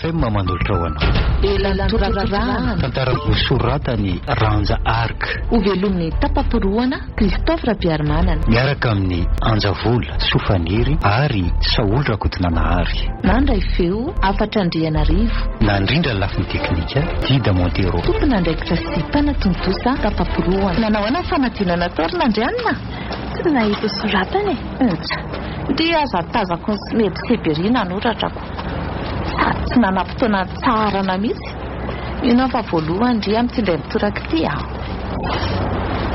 FM manolotra ho anao. Ela nitoratorahana. Tantara nosoratan'i Ranja Arc. Hovelomin'i Tapaporohana Christophe Rabearimanana. Miaraka amin'i Anjavola, Sofaniry ary Saholy Rakotonanahary. Nandray feo, Hafatra Andrianarivo. Nandrindra ny lafiny teknika, Dida Montero. Tompon'andraikitra sy mpanatontosa, Tapaporohana. Nanao ahoana ny fanadinana tao ry Nandrianina? Tsy nahita soratana e. Nja, dia aza tazako nisomebiseby ery nanoratra ko. Sady tsy nanam-potoana nitsaharana mihitsy. Mino aho fa voalohany ndry amin'ity indray mitoraka ity a.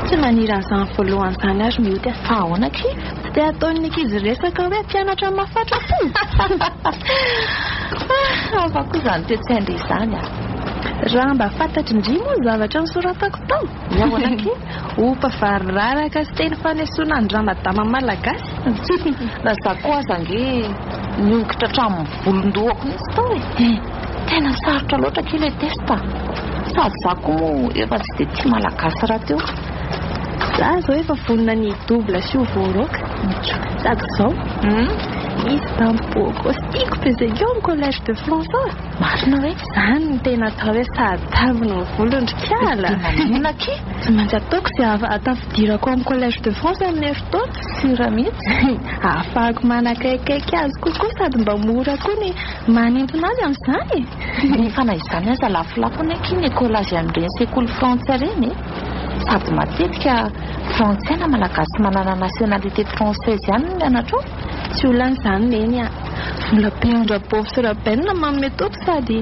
Tsy maniry an'izany voalohany izany aho ry Mioty a. Fa ahoana akia? Tsy dia ataon'ny ankizy resaka hoe mpianatra mahafatra fo. Hafa koa izany toe-tsain-dry izany a. Raha mba fantatry ndry moa ny zavatra nosoratako tao. Ny ahoana akia? Opa variraraka sy teny fanesoana an-dRamadama malagasy. Na za koa aza ange niongotra hatramin'ny volon-dohako mihitsy tao e. Tena sarotra loatra akia ilay test a. Sady za koa moa efa tsy dia tia malagasy rahateo. Za zao efa vonona ny hi-double sy ho voaroaka. Sady izao, misy bandy beau gosse tiako be zay koa ao amin'ny collège de France ao. Marina hoe? Izany no tena atao hoe sady taviny ny volony ry kala. Dia maninona akia? Tsy maintsy ataoko izay ahatafidiraako ao amin'ny collège de France amin'ny herintaona. Sûr mihitsy. Ahafahako manakaikaiky azy kokoa sady mba mora koa ny manintona azy amin'izany e. Nefa na izany aza lafolafo anie akia ny écolage amin'ireny sekoly frantsay ireny e. Sady matetika frantsay na malagasy manana nationalité française ihany no mianatra ao. Tsy olana izany Neny a! Vola be an-dRabovy sy Rabenina manome toky sady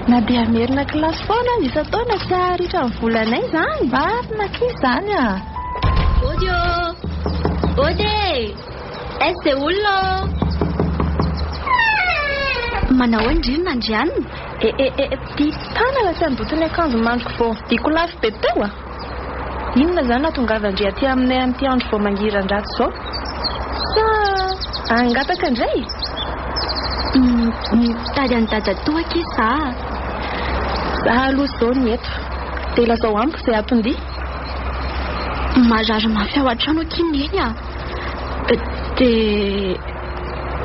na dia hamerina kilasy foana aza isan-taona tsy haharitra ny volanay izany. Marina akia izany a! Ody ô! Ody e! Aiza izay olona ô? Manao ahoana ndry ry Nandrianina? E e e, ty tanana tsy handoto ny akanjo mandriko vao novidiako lafo be teo a! Inona izany nahatongavan-dry aty aminay amin'ity andro vao mangiran-dratsy izao? Sa hangataka indray? Mitady an'i dadatoa akia za. Za aloha izao ny eto. Dia lazao amiko izay anton-dia. Marary mafy ao an-trano akia Neny a! Dia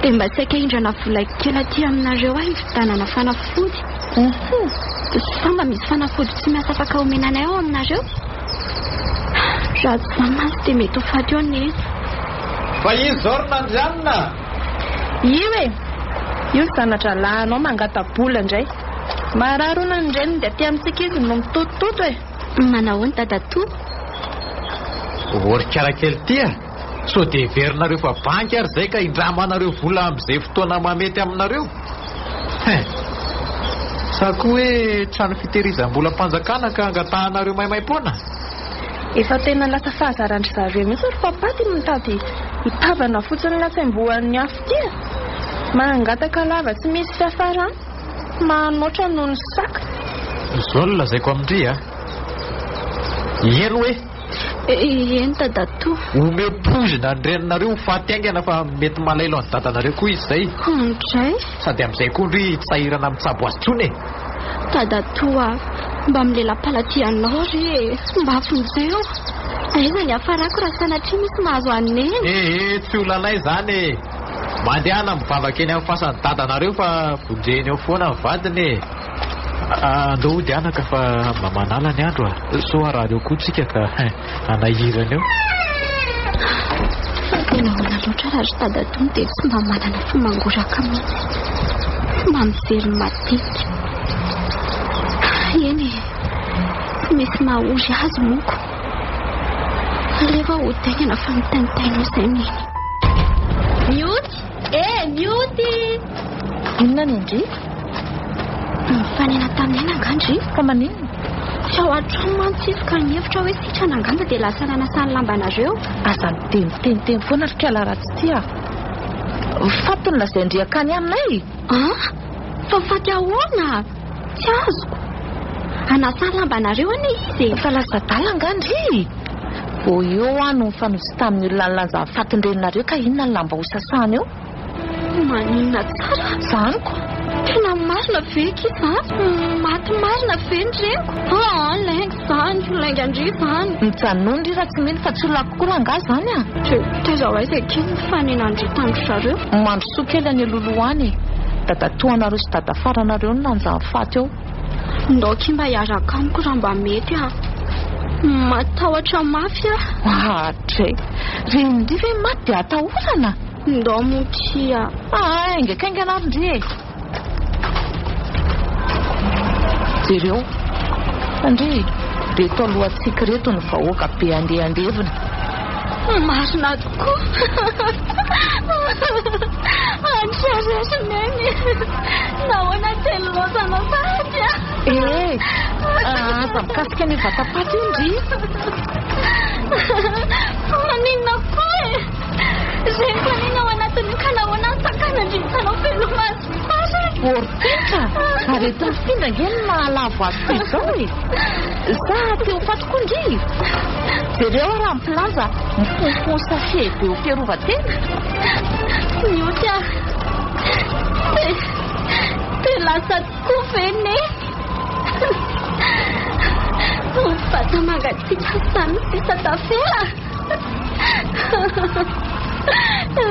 dia mba saika hindrana vola kely aty aminareo aho hividianana fanafody. Sa mba misy fanafody tsy miasa afaka omena anay ao aminareo? Raha tsy izany mantsy dia mety ho faty eo Neny. Fa iza izao ry Nandrianina? Io e! Io zana-drahalahinao mangata-bola indray. Marary hono ny reniny dia aty amintsika izy no mitotototo e! Manahoana dadatoa? Ô ry karakely ty a! Sao dia heverinareo fa banky ary izay ka hindramanareo vola amin'izay fotoana mahamety aminareo? Hein! Sa koa hoe trano fitehirizam-bolam-panjakana ka angatahanareo maimaim-poana? Efa tena lasa fahazaran-dry zareo mihitsy ry papa ty mitady hitavana fotsiny latsaim-boan'ny afo ity a! Mangataka lava tsy misy fiafarany, manoatra noho ny saka. Izao no lazaiko amin-dry a! Eny hoe! Eny dadatoa. Omeo poizina ny reninareo ho faty haingana fa mety malaelo an'i dadanareo koa izy izay. Andray. Sady amin'izay koa ndry tsy sahirana mitsabo azy intsony e. Dadatoa, mba milela-pala aty anao re e. Mba vonjeo. Aiza ny hafarako raha sanatria misy mahazo an'i Neny? Ee, tsy ho lalay izany e. Mandehana mivavaka eny amin'ny fasan'i dadanareo fa vonjeny eo foana ny vadiny e. Andao hody anaka fa mba manala ny andro a! Sao harary eo koa tsika ka hanahirana eo. Fa dia nahoana loatra raha ry dadatoa no dia tsy mba manana fo mangoraka mihitsy? Tsy mba mijery ny madinika. Eny e, tsy misy maha ory azy monko. Aleo aho hody haingana fa mitaintaina eo izay Neny. Mioty! Eh, mioty! Inona ny an-dry? Nifanena tamin'i Aina angaha ndry? Ka maninona? Tsy ao an-trano mantsy izy ka nihevitra hoe sitrana angamba dia lasa nanasa ny lambanareo. Aza miteniteniteny foana ry kala ratsy ity a! Faty no lazain-dry akany aminay! An? Fa faty ahoana? Tsy azoko. Hanasa ny lambanareo anie izy e! Fa lasa adala angaha ndry? Vao eo aho no nifanojo tamin'ny olona nilaza ny fatin-dreninareo ka inona ny lamba hosasana eo? Maninona tsara? Zany ko! Tena marina ve akia zany? Maty marina ve ny reniko? Aa lainga zany, lainga ndry zany. Mijanona ndry raha tsy mino fa tsy olako koa rangaha zany a! Dia taiza ho aiza akia ny nifanena ndry tamin-dry zareo? Mandrosoa kely any alohaloha any e! Dadatoanareo sy dadafaranareo no nanjary faty eo. Ndao ki mba hiaraka amiko raha mba mety a. Matahotra mafy aho. Oadray! Renin-dry ve maty dia atahorana? Ndao moa kia. Haingakaingana ary ndry e! Jereo. Ndry, reto alohantsika ireto ny vahoaka be andeha handevina. Marina tokoa. Andry Neny. Nahoana telo laozanao sahady a? Eh, aza mikasika an'io vatapaty io ndry. Fa maninona koa e? Reniko an'iny ao anatin'io ka nahoana ny sakana ndry hitanao veloma azy farany? Orteka, aretin'ny findra ange no mahalavo azy toy izao e. Za te ho faty koa ndry. Jereo aho raha mipilaza mifonfono sachet be ho fiarovan-tena. Mioty aho. Te, te lasa tokoa ve Neny? Vata mangatsiaka izany sisa tavela.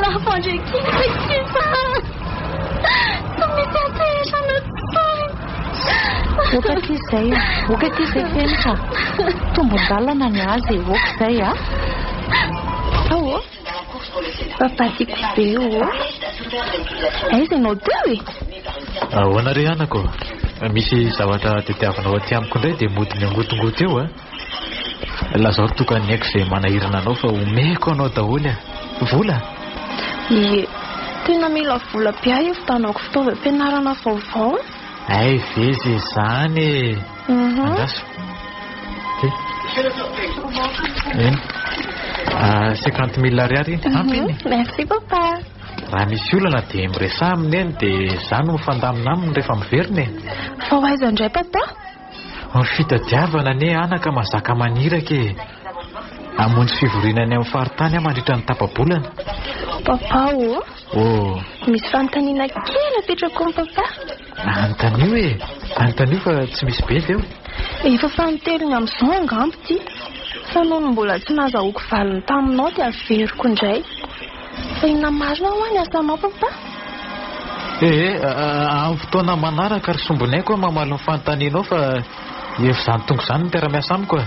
Lafo andrekina kisa. Tsy misy anteherana intsony. Ok akia izay a, ok akia izay Fenitra. Tombon-dalana ny azy e, ok izay a. Ao ô. Papa tiako be ô. Aiza ianao teo e? Ahoana re anako? Misy zavatra tediavinao aty amiko indray dia mody miangotingoty eo a. Lazao ry tokan'ny aiko izay manahirana anao fa omeko anao daholo a. Vola? Ie, tena mila vola be aho hividianako fitaovam-pianarana vaovao. Hay ve ze zany e! Andraso. Ty. Eny. 50 000 ariary iny. Ampy iny. Merci papa. Raha misy olana dia miresaha aminy eny dia za no mifandamina aminy rehefa miverina e. Fa ho aiza indray papa? Ny fitadiavana anie anaka mazaka maniraka e. Hamonjy fivoriana any amin'ny faritany aho mandritra ny tapa-bolana. Papa ô. Oh. Misy fanontaniana kely apetrako amin'i papa. Anontanio e. Anontanio fa tsy misy be eo. Efa fanintelony amin'izao angamba ity. Fa noho ny mbola tsy nahazahoako valiny taminao dia averiko indray. Fa inona marina hoa ny asanao papa? Ee, amin'ny fotoana manaraka ry sombinaiko aho mamaly ny fanontanianao fa efa izany tonga izany ny mpiara-miasa amiko e.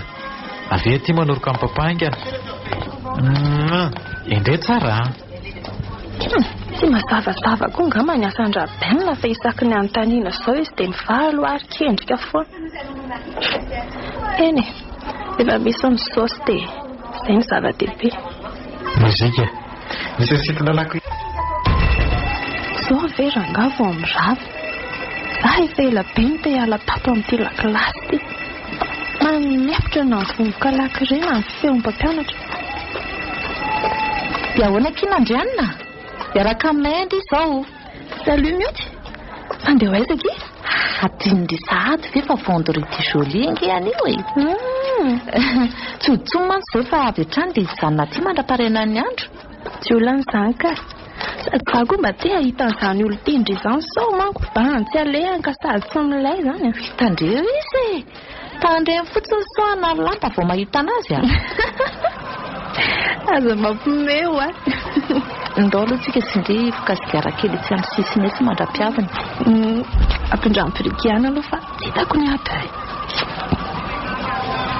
Avia aty manoroka amin'i papa haingana. Endrey tsara an. Tsy mazavazava koa angamba ny asan-dRaben fa isaky ny anontaniana izao izy dia mivalo ary kendrika foana. Eny e, efa misy ny saosy dia izay no zava-dehibe. Mozika. Misy nisintona lako. Izao ve rangahy vao mirava? Za efa ela be no te hiala tato amin'ity lakilasy ity. Manepotra na ny vovoka lakile na ny feon'ny mpampianatra. Dia ahoana akia Nandrianina? Hiaraka aminay andry izao. Salut Mioty. Handeha ho aiza akia? Adinondry sahady ve fa vendredi joli ange anio e. Tsy ho mantsy izay fa avy hatrany dia hijanona aty mandra-parenan'ny andro. Tsy olana izany ka. Sady za koa mba te hahita an'izany olon-tendry izany sao manko bantsy alehany ka sady tsy milay izany. Tandreo izy e. Tandremo fotsiny sao hanary lamba vao mahita anazy a. Aza mampiomehy hoa. Ndao aloha tsika tsy ndry hifoka sigara kely etsy amin'ny sisiny etsy mandra-piaviny. Ampindramo briquet ihany aloha fa tsy hitako ny ato e.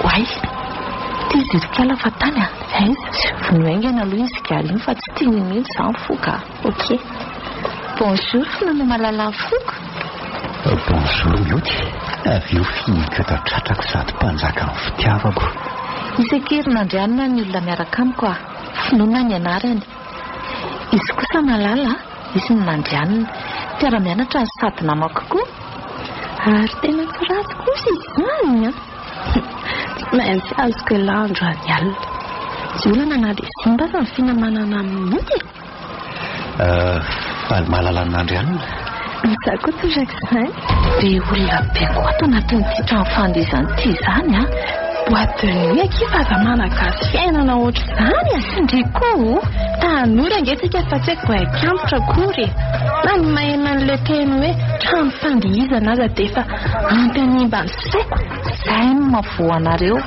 Oay, ty izy ry fa tany a. Aiza? Vono haingana aloha iny sigara iny fa tsy tiany mihitsy izany foka. Ok. Bonjour Finono malala foko. Bonjour Mioty. Avy eo fihiniko eto an-tratrako sady mpanjaka ny fitiavako. Isakery Nandrianina ny olona miaraka amiko a. Finoana ny anarany. Izy kosa malala, izy ny Nandrianina. Mpiara-mianatra ny sady namako koa. Ary tena tsy ratsy kosa izy izany a. Tsy maintsy azoko elandro any alina. Tsy olana na dia simba aza ny finamanana amin'ny Mioty e. Faly mahalala an'i Nandrianina. Izaho koa torak'izany. Be olona be koa ato anatin'ity trano fandihizana ity izany a. Boîte de nuit akia fa aza managasy fiainana ohatr'izany e. Ndry koa. Tanora ange tsika fa tsy hoe goaik'antitra akory e. Na ny maheno an'ilay teny hoe trano fandihizana aza dia efa ampy hanimba ny saiko. Izay no mahavoa anareo.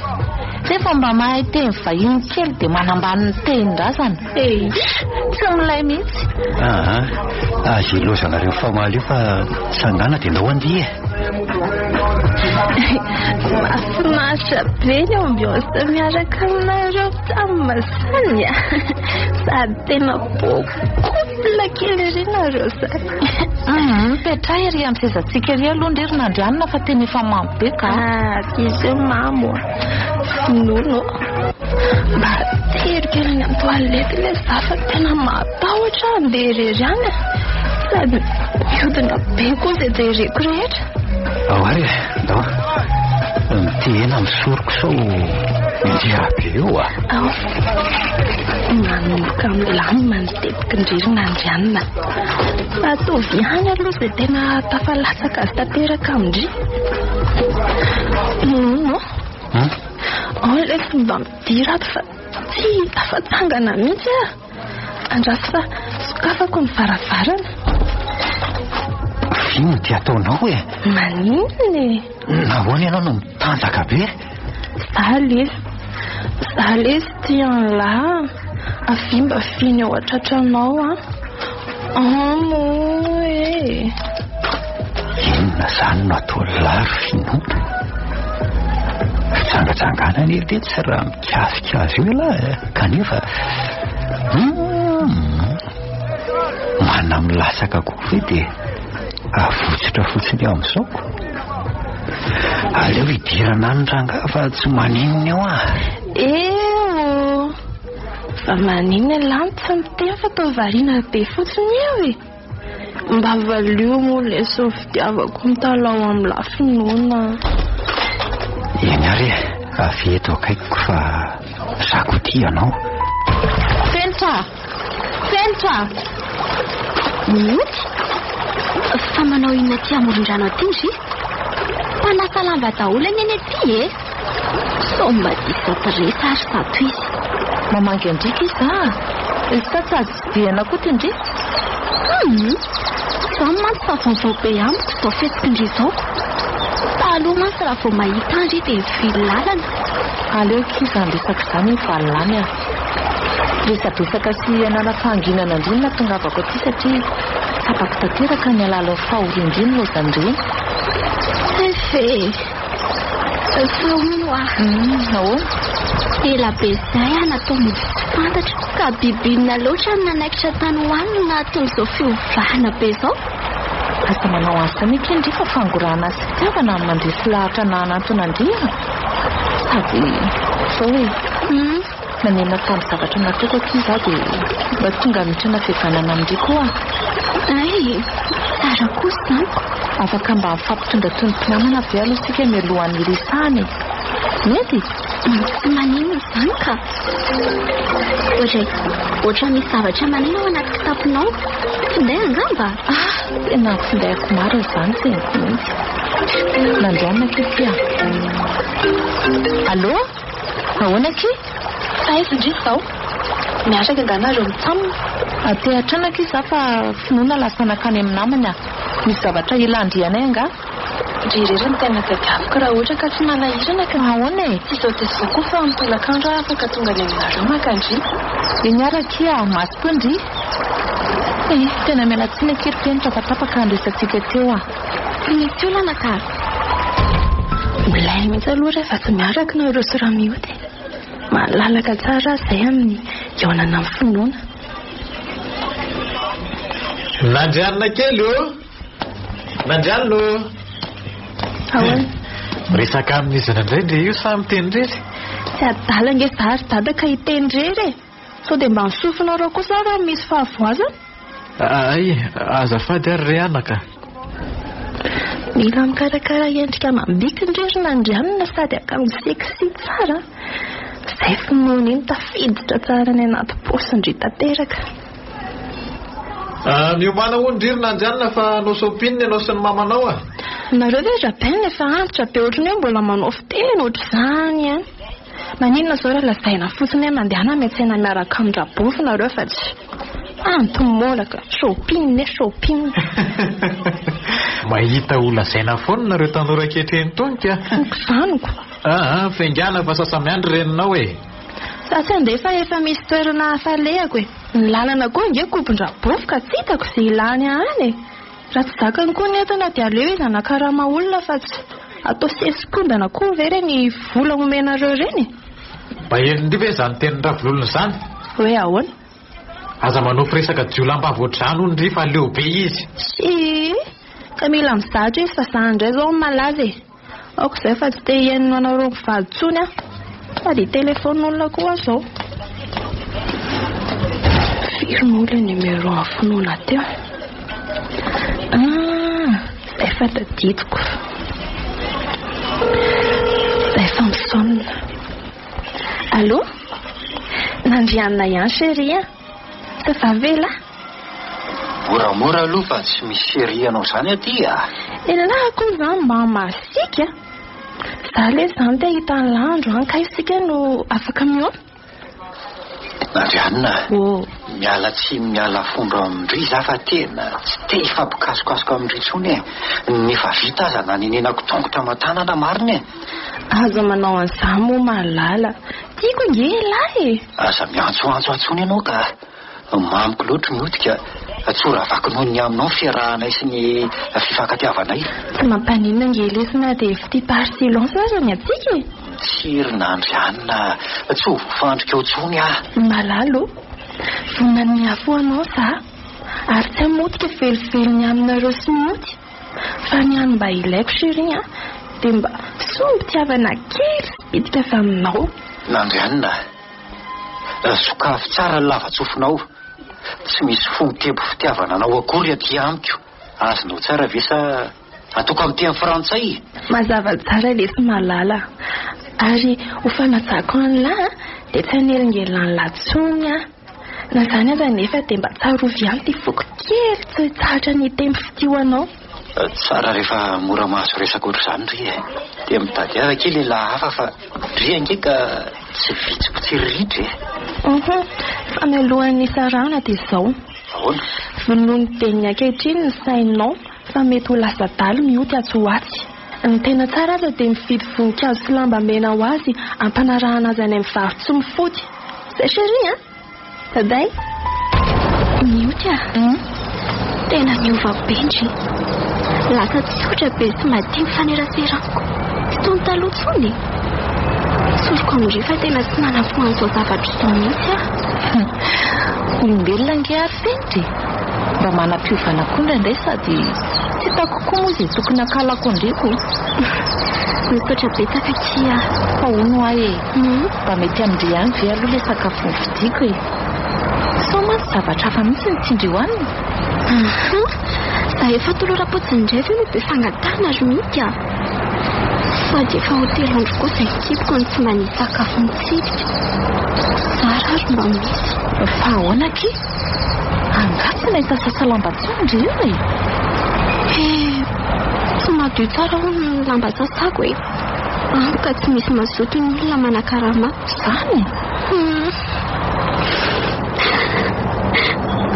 Rehefa mba mahay teny vahiny kely dia manambany ny tenin-drazana. Eh, Tsy milay mihitsy. Aa, aza ilaozanareo famaly io fa tsangana dia ndao andeha e. Mahafinaritra be ny ambiance miaraka aminareo tamin'izany a. Sady tena beau couple kely ery nareo zany. Mipetraha ery amin'ny sezantsika ery aloha ndry ry Nandrianina fa tena efa mamo be ka. Ah, izy mamo a. Nono. Mba tery kely any amin'ny toilette ilay za fa tena matahotra aho handeha irery any a. Sady mihodina be koa izay jereko rehetra. Ao ary e, ndao. Mitehena amin'ny soroko sao mianjera be eo a. Ao. Manomboka milamina ny tetiky ndry ry Nandrianina. Ataovy ihany aloha izay tena tafalatsaka azy tanteraka amin-dry. Nono. Ao ilay fomba midira ato fa tsy tafatsangana mihitsy aho. Andraso fa sokafako ny varavarana. Inona ty ataonao e? Maninona e? Nahoana ianao no mitanjaka be? Za lesy. Za lesy tia an'lah. Avia mba fihiny eo an-tratranao an. Amo e. Inona izany no ataon'lah ry finoana? Fijangajangana anie ve tsy raha mikasika azy io ialahy e? Kanefa manamilatsaka koa ve dia avotsitra fotsiny eo amin'izao ko? Aleo hidirana any rangahy fa tsy maninona eo ah. Eo. Fa maninona elah no tsy miteny fa toa variana be fotsiny eo e? Mba valio moa lesy ny fitiavako mitalaho amin'ny lafinoana. Eny ary e, avy eto akaikiko fa za koa tia anao. Fenitra! Fenitra! Mioty? Fa manao inona aty amoron-drano aty ndry? Mpanasa lamba daholo anie ny aty e! Sao mba diso adiresy ary zato izy. Mamangy an-driaka izy a! Sa tsy azo tsidihana koa ty ndry? Hum! Izany mantsy fa vaovao be amiko izao fihetsiky ndry izao ko. Taloha mantsy raha vao mahita ahy ndry dia mivily lalana. Aleo akia izany resaka izany hivalona any a! Resadresaka sy hanala fahanginana ndry no nahatongavako aty satria tsapako tanteraka ny halalin'ny fahorian-dry nilaozan-dreny. Efe! Fa hono hoa. Ahoana? Ela be izay aho natao mody tsy fantatra ka bibinina loatra ny nanaikitra tany ho any no nahatonga izao fiovana be izao. Aza manao an'izany akia ndry fa fangorahana sy fitiavana no mandresy lahatra anà hanantona an-dry a! Sady izao e! Nanenina tamin'ny zavatra nataoko akia izaho dia mba tonga hamitrana fihavanana amin-dry koa aho. Hay, tsara kosa izany ko. Afaka mba mifampitondra toy ny mpinamana ve aloha isika mialohan'ny hiresahana e? Mety? Tsy maninona izany ka. Ohatray, ohatran'ny misy zavatra maneno ao anaty kitaponao. Finday angamba? Ah, tena findaiko marina izany, tsy hainiko mihitsy. Nandrianina akia ity ah. Allô? Ahoana akia? Aiza ndry izao? Miaraka angaha nareo mitsamina? Aty an-trano akia izaho fa finoana lasa nankany amin'ny namany ah. Misy zavatra ilan-dry anay angaha? Ndry irery no tena tadiaviko raha ohatra ka tsy manahirana ka. Ahoana e? Tsy izao dia izao koa fa amin'ny tolakandro aho afaka tonga any aminareo maka an-dry. Eny ary akia, mazotoa ndry. Eh, tena miala tsiny akia ry Penitra fa tapaka ny resatsika teo ah. Tsy misy olana ka. Milay mihitsy aloha rehefa tsy miaraka nareo sy Ramioty e. Malalaka tsara aho izay amin'ny hihaonana amin'ny finoana. Nandrianina kely ô! Nandrianina ô! Ahoana? Miresaka amin'iza indray ndry io sa miteny irery? Tsy adala ange za ry dada ka hiteny irery e! Sao dia mba ny sofinareo kosa ary no misy fahavoazana? Ay, azafady ary re anaka. Mila mikarakara endrika amam-bika ndry ry Nandrianina sady akanjo sexy tsara a! Izay finoana iny tafiditra tsara any anaty paosin-dry tanteraka. Ah, miomàna hono ndry ry Nandrianina fa hanao shopping ianao sy ny mamanao a! Nareo ve Raben efa antitra be ohatran'ny hoe mbola manao fiteny ohatr'izany ihany? Maninona izao raha lazaina fotsiny hoe mandehana miantsena miaraka amin-dRabofy nareo fa tsy antomolaka, shopping e shopping. Mahita ho lazaina foana nareo tanora ankehitriny itony ka. Foko izany ko. Aa, faingàna fa sasa-miandry reninao e! Za tsy handeha fa efa misy toerana hafa alehako e! Ny lalana koa ange kobon-dRabofy ka tsy hitako izay ilany ahy any e! Raha tsy zakany koa ny entana dia aleo izy hanakarama olona fa tsy atao sesikondana koa ve ireny vola omenareo ireny e! Mba henon'ndry ve izany tenin-dRavololona izany? Hoe ahoana? Aza manofy resaka jiolahim-bavy ohatr'izany hono ndry fa leo be izy. Tsia! Ka mila mizatra izy fa za indray izao no malaza e! Aoka izay fa tsy te hihaino anareo mivady intsony aho. Sady hitelefaonina olona koa aho izao. Firy moa ilay numéro an'i Finoana teo? Ah, izay fa tadidiko. Izay fa misaonina. Allô? Nandrianina ihany chérie a! Ça va ve lah? Moramora aloha fa tsy misy chérie anao izany aty a! Elah koa izany mba masiaka a! Za lesy izany te hahita an'lah androany kay isika no afaka mihaona? Nandrianina a! Oh! Miala tsiny miala fondro amin-dry za fa tena tsy te hifampikasokasoka amin-dry intsony e! Ny efa vita aza nanenenako tongotra aman-tanana marina e! Aza manao an'izany moa Malala. Tiako ange elah e! Aza miantsoantso intsony ianao ka. Mamiko loatra ny hodika. Tsy ho ravako noho ny aminao ny fiarahanay sy ny fifankatiavanay. Tsy mampaninona ange lesy na dia fitia par silence aza ny antsika e! Tsia ry Nandrianina, tsy ho voafandrika eo intsony aho. Malala o! Vonona ny hiafo ho anao za. Ary tsy hamotika velively ny aminareo sy Mioty. Fa ny hany mba ilaiko chérie a, dia mba sombin-pitiavana kely sy bitika avy aminao. Nandrianina a, sokafy tsara ny lava-tsofinao, tsy misy fo mitempo fitiavana anao akory aty amiko, azonao tsara ve sa ataoko amin'ny teny frantsay? Mazava tsara lesy malala a, ary ho fanajako an'lah dia tsy hanelingelina an'lah tsony aho. Na izany aza anefa dia mba tsarovy ihany ity foko kely tsy hitsahatra ny hitempo fitia ho anao. Tsara rehefa mora mahazo resaka ohatr'izany ry e. Dia mitadiava akia lehilahy hafa fa ndry ange ka tsy vitsy mpitsiriritra e. Uhum, fa mialohan'ny hisarahana dia izao. Ahoana? Vonoin'ny ben'ny ankehitriny ny sainao fa mety ho lasa dalo mioty atsy ho atsy. Ny tena tsara aza dia mividy voninkazo sy lamba mena ho azy ampanarahana azy any amin'ny varo-tsy mifody. Zay chérie a! Bye bye! Mioty a! Tena niova be ndry! Lasa tsotra be sy madio ny faneraserako. Tsy toy ny taloha intsony e! Tsoriko amin-dry fa tena tsy nanam-po an'izao zavatra izao mihitsy aho. Olombelona ange ary fenitra e! Mba manam-piovana koa indraindray sady tsy hitako koa moa izay tokony hakalako an-dry ko. Misaotra betsaka akia. Fa hono hoa e! Mba mety amin-dry ihany ve aloha ilay sakafo novidiako e? Sao mantsy zavatra hafa mihitsy no tian-dry hohanina? Aha! Za efa toloram-potsiny indray ve no be fangatahana ry Mika a? Sady efa ho telo andro koa izay kiboko no tsy mba nisy sakafo nitsidika. Zara ary mba misy. Fa ahoana akia? Angaha tsy nahita sasa lamba intsony ndry io e? He, tsy madio tsara hono ny lamba sasako e. Any ka tsy misy mazoto ny olona manakarama. Izany e? Hum.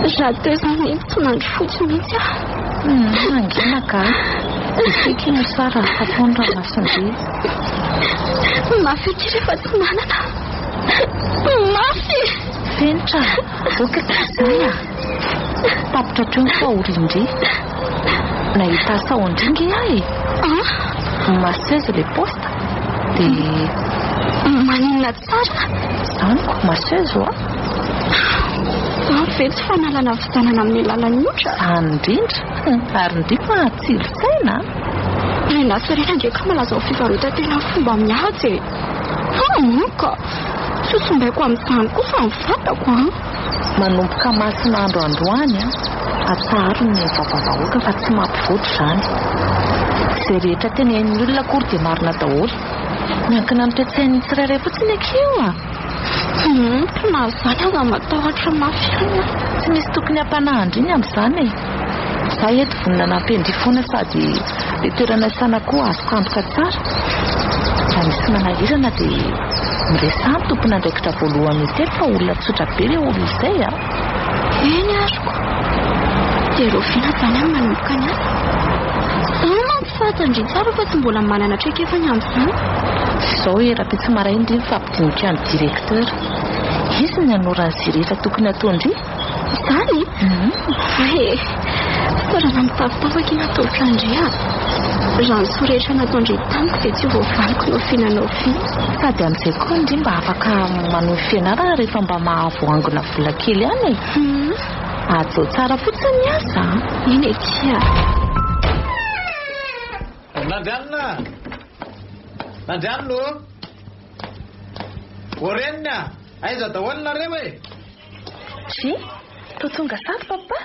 Raha teo izany tsy nandry fotsy mihitsy aho. Hum, mangina ka. Isika io sara afapo ny ranomason-dry. Mafy aty rehefa tsy manana. Mafy! Fenitra, ok izay ah. Tapitra hatreo ny fahorian-dry. Nahita asa ao an-dry nge aho e. Ah? Masseuse le poste. Dia... Maninona tsara? Izany ko, masseuse oa. Izany ve tsy fanalana vizanana amin'ny alalan'ny otra? Izany indrindra. Ary ndry mahatsilo saina a. Renà sy Rena ange ka malaza ho fivarotan-tena amin'ny fomba mihaja e. Hum ka! Tsy ho simbaiko amin'izany kosa ny vatako an! Manomboka masin'andro androany an! Atsaharo ny vava-bahoaka fa tsy mampivoatra izany. Izay rehetra tenenin'ny olona akory dia marina daholo. Miankina amin'ny toe-tsain'ny tsirairay fotsiny akia io a! Hum, na izany aza matahotra mafy ihany aho. Tsy misy tokony hampanahy an-dry ny amin'izany e! Za eto vonona hanampy an-dry foana sady le toerana iasana koa azoko antoka tsara. Raha misy manahirana dia miresaha amin'ny tompon'andraikitra voalohany hotely fa olona tsotra be le olona izay a! Eny ary ko! Dia rahoviana izany aho manomboka ny asa? Izaho mantsy fantan-dry tsara fa tsy mbola manana traikefa ny amin'izany. Izao e, rahampitso maraina ndry mifampidinika amin'ny directeur. Izy ny hanoro an'izay rehetra tokony hataon-dry. Izany? Hay e! Fisaorana mitafotafo akia natolotra an-dry a! Raha ny soa rehetra nataon-dry tamiko dia tsy ho voavaliko na oviana na oviana. Sady amin'izay koa ndry mba afaka manohy fianarana rehefa mba mahavoangona vola kely ihany e! Hajao tsara fotsiny ny asa a! Eny e tsia! Nandrianina! Nandrianina ô! Ô reniny a! Aiza daholo nareo e? Dry, toa tonga sady papa?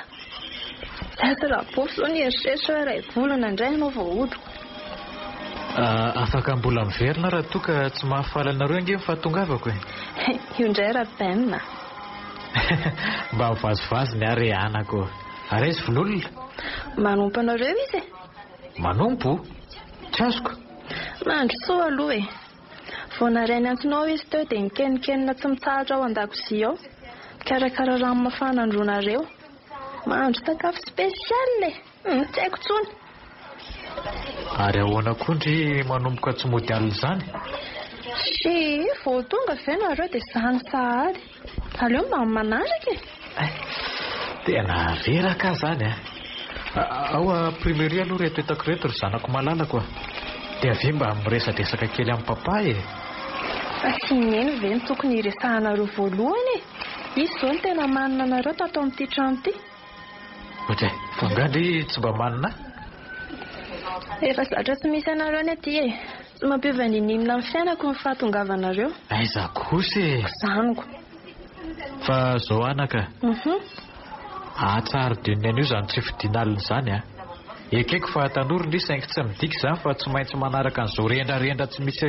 Za sy Rabofy zao nieritreritra hoe iray volana indray ianao vao hody. Afaka mbola miverina raha toa ka tsy mahafaly anareo ange ny fahatongavako e! Io indray Raben a! Mba mivazivazy ny ahy re anako. Ary aiza Vololona? Manompo anareo izy e! Manompo? Tsy azoko. Mandrosoa aloha e! Vao naray ny antsonao izy teo dia nikenokenona tsy mitsahatra ao an-dakozia ao. Mikarakara rano mafana handroanareo. Mahandro sakafo spécial e! Tsy haiko intsony. Ary ahoana koa ndry manomboka tsy mody alina izany? Tsia, vao tonga ve nareo dia izany sahady. Aleo mba manaraka e! Tena reraka aho izany a! Ao imprimerie aloha ireto entako ireto ry zanako malalako a! Dia avia mba miresadresaka kely amin'i papa e! Fa tsy i Neny ve no tokony hiresahanareo voalohany e! Izy izao no tena manina anareo tato amin'ity trano ity. Ohatray, fa angaha ndry tsy mba manina ahy? Efa zatra tsy misy anareo ny aty e! Tsy mampiova n'inon'inona amin'ny fiainako ny fahatongavanareo. Aiza kosa e! Zaniko. Fa zao anaka. Ahatsary dune an'io izany tsy fodiana alina izany a! Ekeko fa tanora ndry saingy tsy midika izany fa tsy maintsy manaraka an'izao rendrarendra tsy misy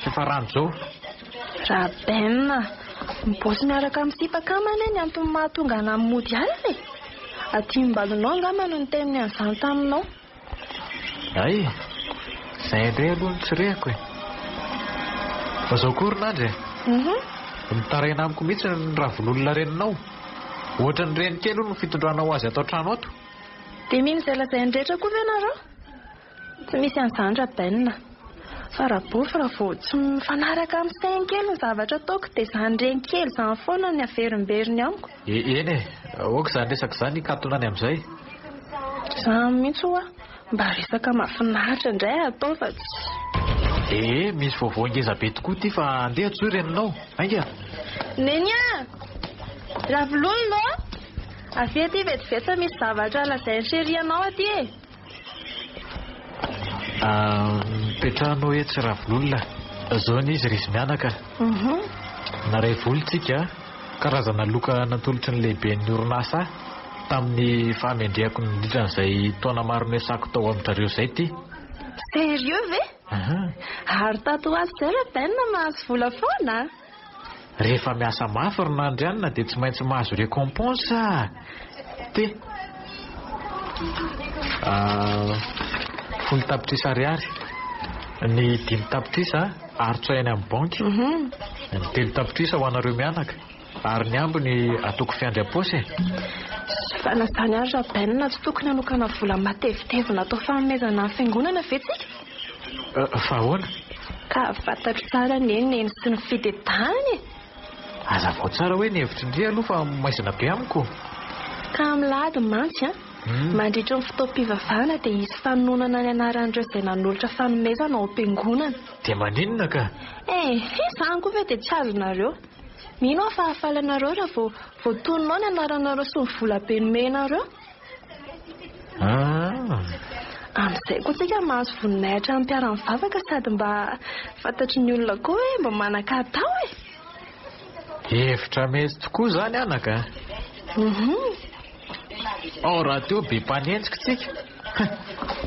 fiafarany izao. Raben a! Mibaosy miaraka amin'ny sipa akama anie ny antony mahatonga anà mody alina e! Atim-balonao angamba no niteniny an'izany taminao. Hay! Izay indray aloha no tsy rehako e! Fa izao koa ry Nandry e! Mitaraina amiko mihitsy ny ravololona reninao. Ohatran'ny renikely hono ny fitondranao azy ato an-trano ato. Dia mino izay lazainy rehetra koa ve nareo? Tsy misy an'izany Raben a! Fa Rabofy raha vao tsy mifanaraka amin'ny sainy kely ny zavatra ataoko dia izany reny kely izany foana ny averimberiny amiko. Eny e! Aoka izany resaka izany hikatona any amin'izay. Izany mihitsy ho'a! Mba resaka mahafinaritra indray atao fa tsy. Ee, misy vaovao ngeza be tokoa ity fa andeha antsoy reninao. Haingana! Neny a! Ravololona ô! Avia aty vetivety fa misy zavatra lazain'i Chérie anao aty e! Mipetraha anao etsy Ravololona. Zao anie izy ry izy mianaka. Naray vola tsika, karazana loka natolotry ny lehiben'ny orinasa ahy tamin'ny fahamendrehako nandritra an'izay taona maro niasako tao amin-drareo izay ity. Sérieux ve? Ary tato ho ato izay Raben mahazo vola foana a! Rehefa miasa mafy ry Nandrianina dia tsy maintsy mahazo récompense a! Te. 10 tapitrisa ariary. Ny 5 tapitrisa arotsay any amin'ny banky. Ny 3 tapitrisa ho anareo mianaka. Ary ny ambiny ataoko fiandry am-paosy e! Fa na izany ary Raben tsy tokony hanokana vola matevitevina atao fanomezana ny fiangonana ve tsika? Fa ahoana? Ka fantatro tsara anie neny sy ny fidedahany e! Hazavao tsara hoe ny hevitry ndry aloha fa maizina be amiko. Ka amin'ny lahady mantsy an, mandritry ny fotoam-pivavahana dia hisy fanononana ny anaran'ireo izay nanolotra fanomezana ao am-piangonana. Dia maninona ka? Eh, izany koa ve dia tsy azonareo. Mino aho fa hahafaly anareo raha vao voatonona ao ny anaranareo sy ny vola be nomenareo. Ah. Amin'izay koa tsika mahazo voninahitra amin'ny mpiara-mivavaka sady mba fantatry ny olona koa hoe mba manan-katao e. Hevitra mety tokoa izany anaka. Mhm. Ao rahateo be mpanenjika tsika.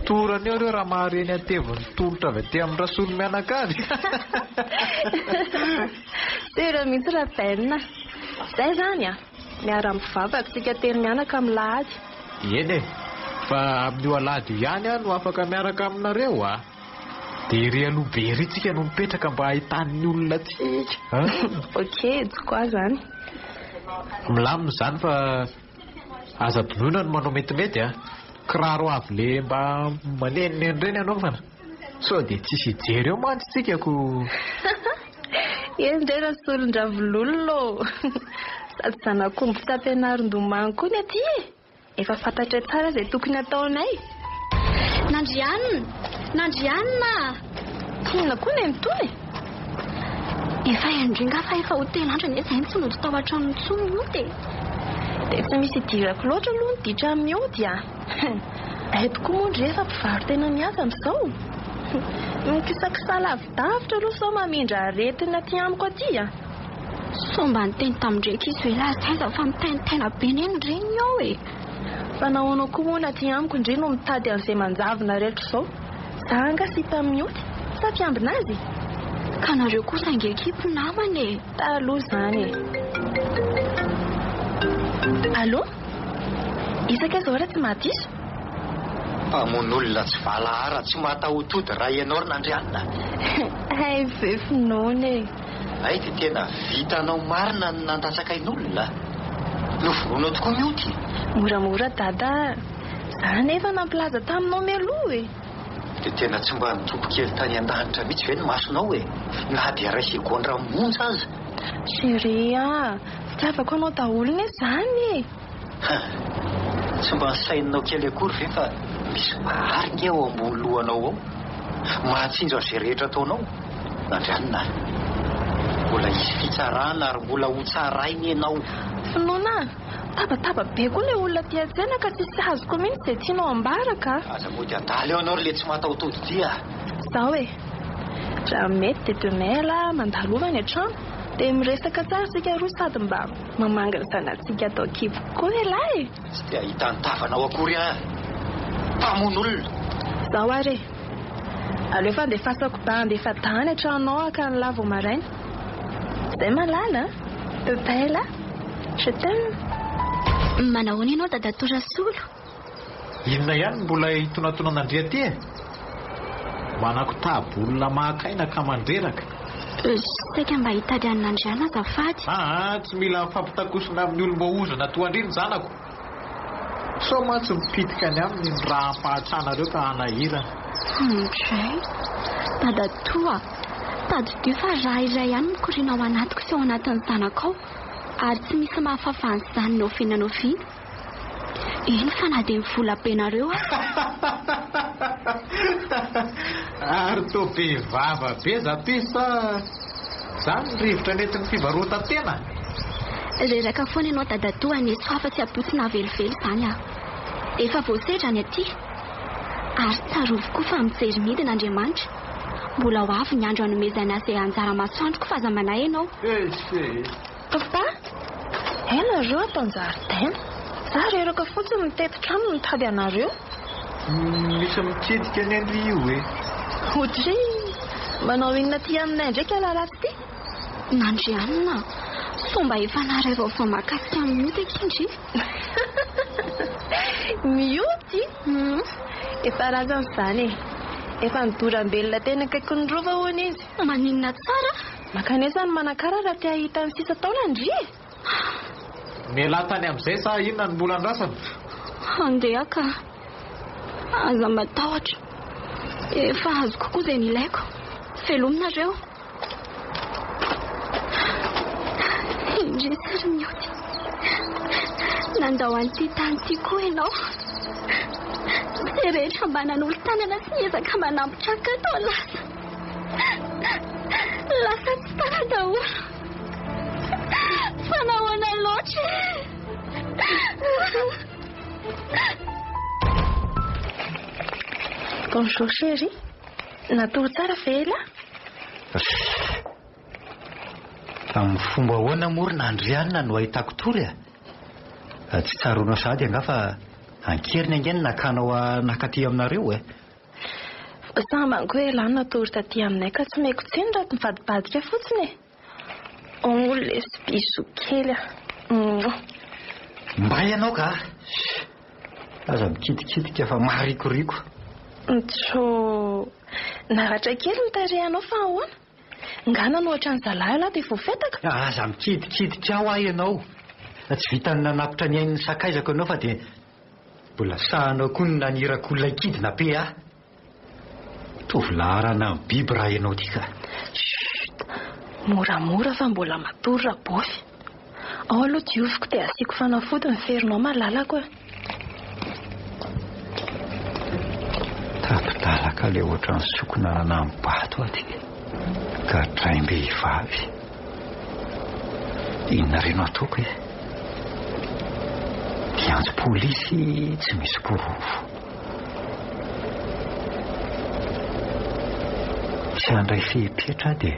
Torana eo ireo raha mahare ny hatevin'ny tolotra avy aty amin'ny Rasolo mianakavy. Tena mihitsy Raben. Izay izany a. Miara-mivavaka isika telo mianaka amin'ny lahady. Eny e! Fa amin'io alahady io ihany aho no afaka miaraka aminareo a! Dia ery aloha be ery tsika no mipetraka mba hahitan'ny olona antsika a! Ok, tsy quoi izany. Milamina izany fa aza adinoina ny manao metimety a! Kiraro avo le mba manenoneno ireny anaovana. Sao dia tsisy hijery eo mantsy tsika ko. Eny re Rasolondravololona ô! Sady zanak'omby tsy ampianarin-domano koa ny aty e! Efa fantatray tsara izay tokony hataonay. Nandrianina! Nandrianina a! Inona koa nenitoa e? Efa hain-dry nga fa efa ho telo andro anie izahay no tsy nody tao an-trano intsony mody e! Dia tsy misy idirako loatra aloha ny ditra miody a! Hay tokoa moa ndry efa mpivaro-tena mihaja amin'izao. Mikisakisa lavidavitra aloha sao mamindra aretina aty amiko aty a! Sao mba niteny tamin-dry ankizy hoe lasa aiza fa mitaintaina be neny ny reniny ao e! Fa nahoana koa moa ny aty amiko ndry no mitady an'izay manjavona rehetra izao? Za angaha sipa mioty sa mpiambina azy? Ka nareo kosa ange akia mpinamana e! Taloha izany e! Allô? Isaka izao raha tsy mahadiso? Mpamono olona tsy valahara tsy mahatahotody raha ianao ry Nandrianina. Hay ve finoana e! Hay dia tena vitanao marina ny nandatsaka ain'olona. Novonoinao tokoa mioty. Moramora dada a! Za anefa nampilaza taminao mialoha e! Dia tena tsy mba nitopy kely tany an-danitra mihitsy ve ny masonao e? Na dia iray segondra monja aza. Chérie a! Fitiavako anao daholo anie izany e! Ha! Tsy mba nosaininao kely akory ve fa misy Mpahary nge ao ambony lohanao ao? Mahatsinjo an'izay rehetra ataonao? Nandrianina a! Mbola hisy fitsarana ary mbola hotsaraina ianao. Finoana a! Tabataba be koa ilay olona aty an-tsena ka tsisy azoko mihitsy izay tianao ambara ka! Aza mody adala eo ianao ry le tsy mataho-tody ity a! Zao e! Raha mety dia demain ialahy mandalova any an-trano dia miresaka tsara isika roa sady mba mamangy ny zanatsika ato an-kibo koa ialahy e! Tsy te hahita ny tavanao akory aho. Mpamono olona! Zao ary e! Aleo fa andefasako bandy efa-dahy any an-tranonao haka an'lah vao maraina. Zay malala a! Bebela! Je t'aime! Manahoana ianao dadatoa Rasolo? Inona ihany no mbola hitonantonana-ndry aty e? Manakotaba olona maka aina ka mandreraka. Saika mba hitady an'i Nandriana azafady. Aa, tsy mila mifampitakosona amin'ny olom-boahozona toa an-dry ny zanako. Sao mantsy mipitika any aminy ny raha hampahatranareo ka hanahirana. Andray, dadatoa, tadidio fa rà iray ihany mikoriana ao anatiko sy ao anatin'ny zanakao, ary tsy misy mahafafa an'izany n'oviana n'oviana. Eny fa na dia ny vola be nareo aza. Ary toa be vava be Zapisy sa zany ny rivotra nentin'ny fivarotan-tena? Reraka foana ianao dadatoa haneso afa-tsy habotsina velively izany aho. Efa voasedra ny aty. Ary tsarovy koa fa mijery midina Andriamanitra. Mbola ho avy ny andro hanomezany ahy izay anjara masoandroko fa aza manahy ianao. Eish e! Papa, hay nareo ato an-jaridaina. Za reraka fotsiny mitety trano mitady anareo. Misy mitsidika anie ndry io e. Odryy! Manao inona aty aminay indray kala ratsy ity? Nandrianina, sao mba efa naharay vaovao mahakasika an'i Mioty akia ndry? Mioty? Efa razana izany e. Efa nidoram-belona teny akaikin'ny rova hono izy. Maninona tsara? Mankanesa any Manakara raha te hahita ny sisa taolany ry e! Mialà tany amin'izay sa inona no mbola andrasana? Handeha ka. Aza matahotra. Efa azoko koa izay nilaiko. Veloma nareo. Indrisy ry Mioty. Nandao an'ity tany ity koa ianao. Izay rehetra mba nanolo-tanana sy niezaka mba nampitraka toa lasa. Lasa tsy tana daholo. Fa nahoana loatra e? Bonjour chérie. Natory tsara ve ela? Amin'ny fomba ahoana moa ry Nandrianina no ahitako tory a? Tsy tsaroanao sahady angaha fa an-keriny ange no nakanao nakaty aminareo e. Sambany koa elah natory taty aminay ka tsy omeko tsiny raha mivadibadika fotsiny e. Oh lesy bisous kely a. Mouah. Mbay ianao ka! Aza mikitikitika fa maharikoriko. Ntso. Naratra kely ny tarehinao fa ahoana? Nga nanohatra ny zalahy ialahy dia voafetaka? Aza mikitikitika ao aho ianao. Tsy vitan'ny nanapitra ny ain'ny sakaizako ianao fa dia. Mbola sahanao koa ny naniraka olona hikidina be ahy. Mitovy laharana amin'ny biby raha ianao ity ka. Chut! Moramora fa mbola matory Rabofy. Ao aloha dioviko dia asiako fanafody ny ferinao malalako a. Tapi-dalaka ilay ohatran'ny sokina nanam-bato aty. Gadraim-behivavy. Inona re no ataoko e? Hiantso polisy tsy misy porofo. Tsy handray fepetra aho dia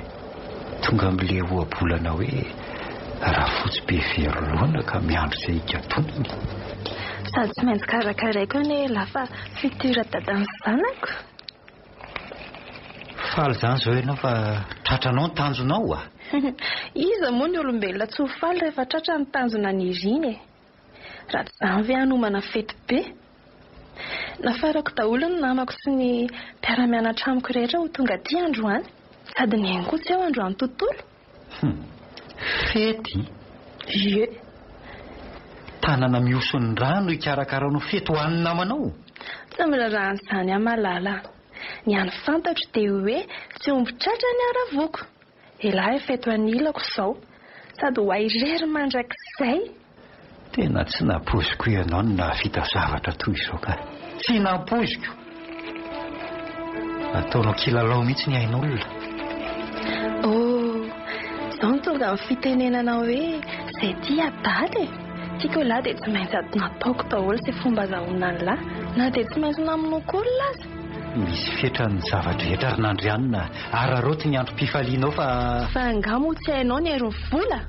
tonga amin'ilay ohabolana hoe rafotsy be very laona ka miandry izay higadonany. Sady tsy maintsy karakaraiko anie elah fa futur dadan'ny zanako. Faly izany izao ianao fa tratranao ny tanjonao a! Iza moa ny olombelona tsy ho faly rehefa tratra ny tanjona niriny e! Raha tsy izany ve hanomana fety be? Nafarako daholo ny namako sy ny mpiara-mianatra amiko rehetra ho tonga aty androany. Sady neny koa tsy eo androany tontolo. Hum! Fety? Ie. Tanana mihoson'ny rano hikarakaranao fety ho an'ny namanao? Tsy miraharaha an'izany aho malala a! Ny hany fantatro dia hoe tsy omby tratra ny haravoko. Elah efa eto anilako izao. Sady ho ahy irery mandrakizay. Tena tsy nampoiziko ianao no nahavita zavatra toy izao ka. Tsy nampoiziko! Ataonao kilalao mihitsy ny ain'olona. Oh, izao no tonga amin'ny fitenenana hoe izay tia adala e! Tiako elah dia tsy maintsy nataoko daholo izay fomba azahoana an'lah, na dia tsy maintsy namonoako olona aza. Misy fetrany ny zava-drehetra ry Nandrianina a! Araraoty ny androm-pifalianao fa. Fa angaha moa tsy hainao ny herin'ny vola?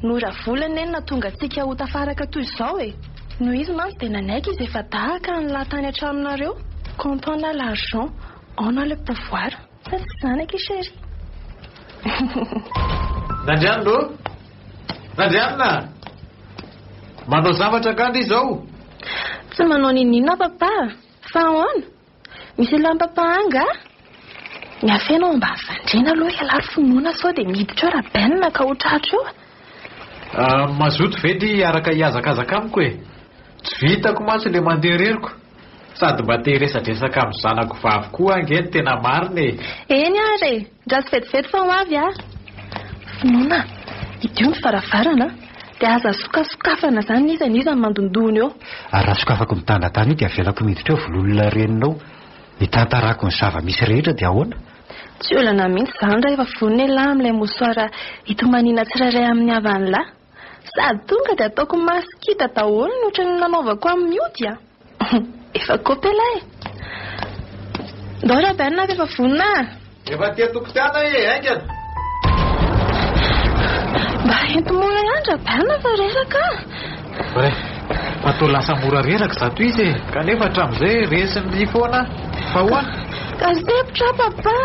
Noho Ravola anie no nahatonga antsika ho tafaraka toy izao e! Noho izy mantsy dia nanaiky izy efa-dahy ka nilahy tany an-tranonareo. Quand on a l'argent, on a le pouvoir. Sa tsy izany akia chérie? Nandrianina ô! Nandrianina! Manao zavatra angaha ndry izao? Tsy manao n'inon'inona aho papa a! Fa ahoana? Misy ilan'i papa angaha? Ny afeno ao ambany fandriana aloha ialahy ry finoana sao dia miditra eo Raben ka ho tratra eo. Ah, mazoto ve ndry hiaraka hihazakazaka amiko e? Tsy vitako mantsy ilay mandeha reriko. Sady mba te hiresadresaka amin'ny zanako vavy koa ange ny tena marina e. Eny ary e! Ndraso vetivety fa ho avy aho. Finoana, hidio ny varavarana dia aza sokasokafana izany n'iza n'iza ny mandondona eo. Ary raha sokafako midanadana io dia avelako miditra eo vololona reninao hitantarako ny zava-misy rehetra dia ahoana? Tsy olana mihitsy izany raha efa vonona ialahy amin'ilay mosoara hitomaniana tsirairay amin'ny havan'lah. Sady tonga dia ataoko masikita daholo ny ohatran'ny nanaovako amin'ny ody a! Efa kopy ialahy e! Ndao Raben fa efa vonona a! Efa aty an-tokotany aho e, haingana! Mba ento mora ihany Raben fa reraka aho! Vrai, fa toa lasa mora reraka izato izy e! Kanefa hatramin'izay resin'ny foana aho. Fa ahoana? Ka sempotra aho papa!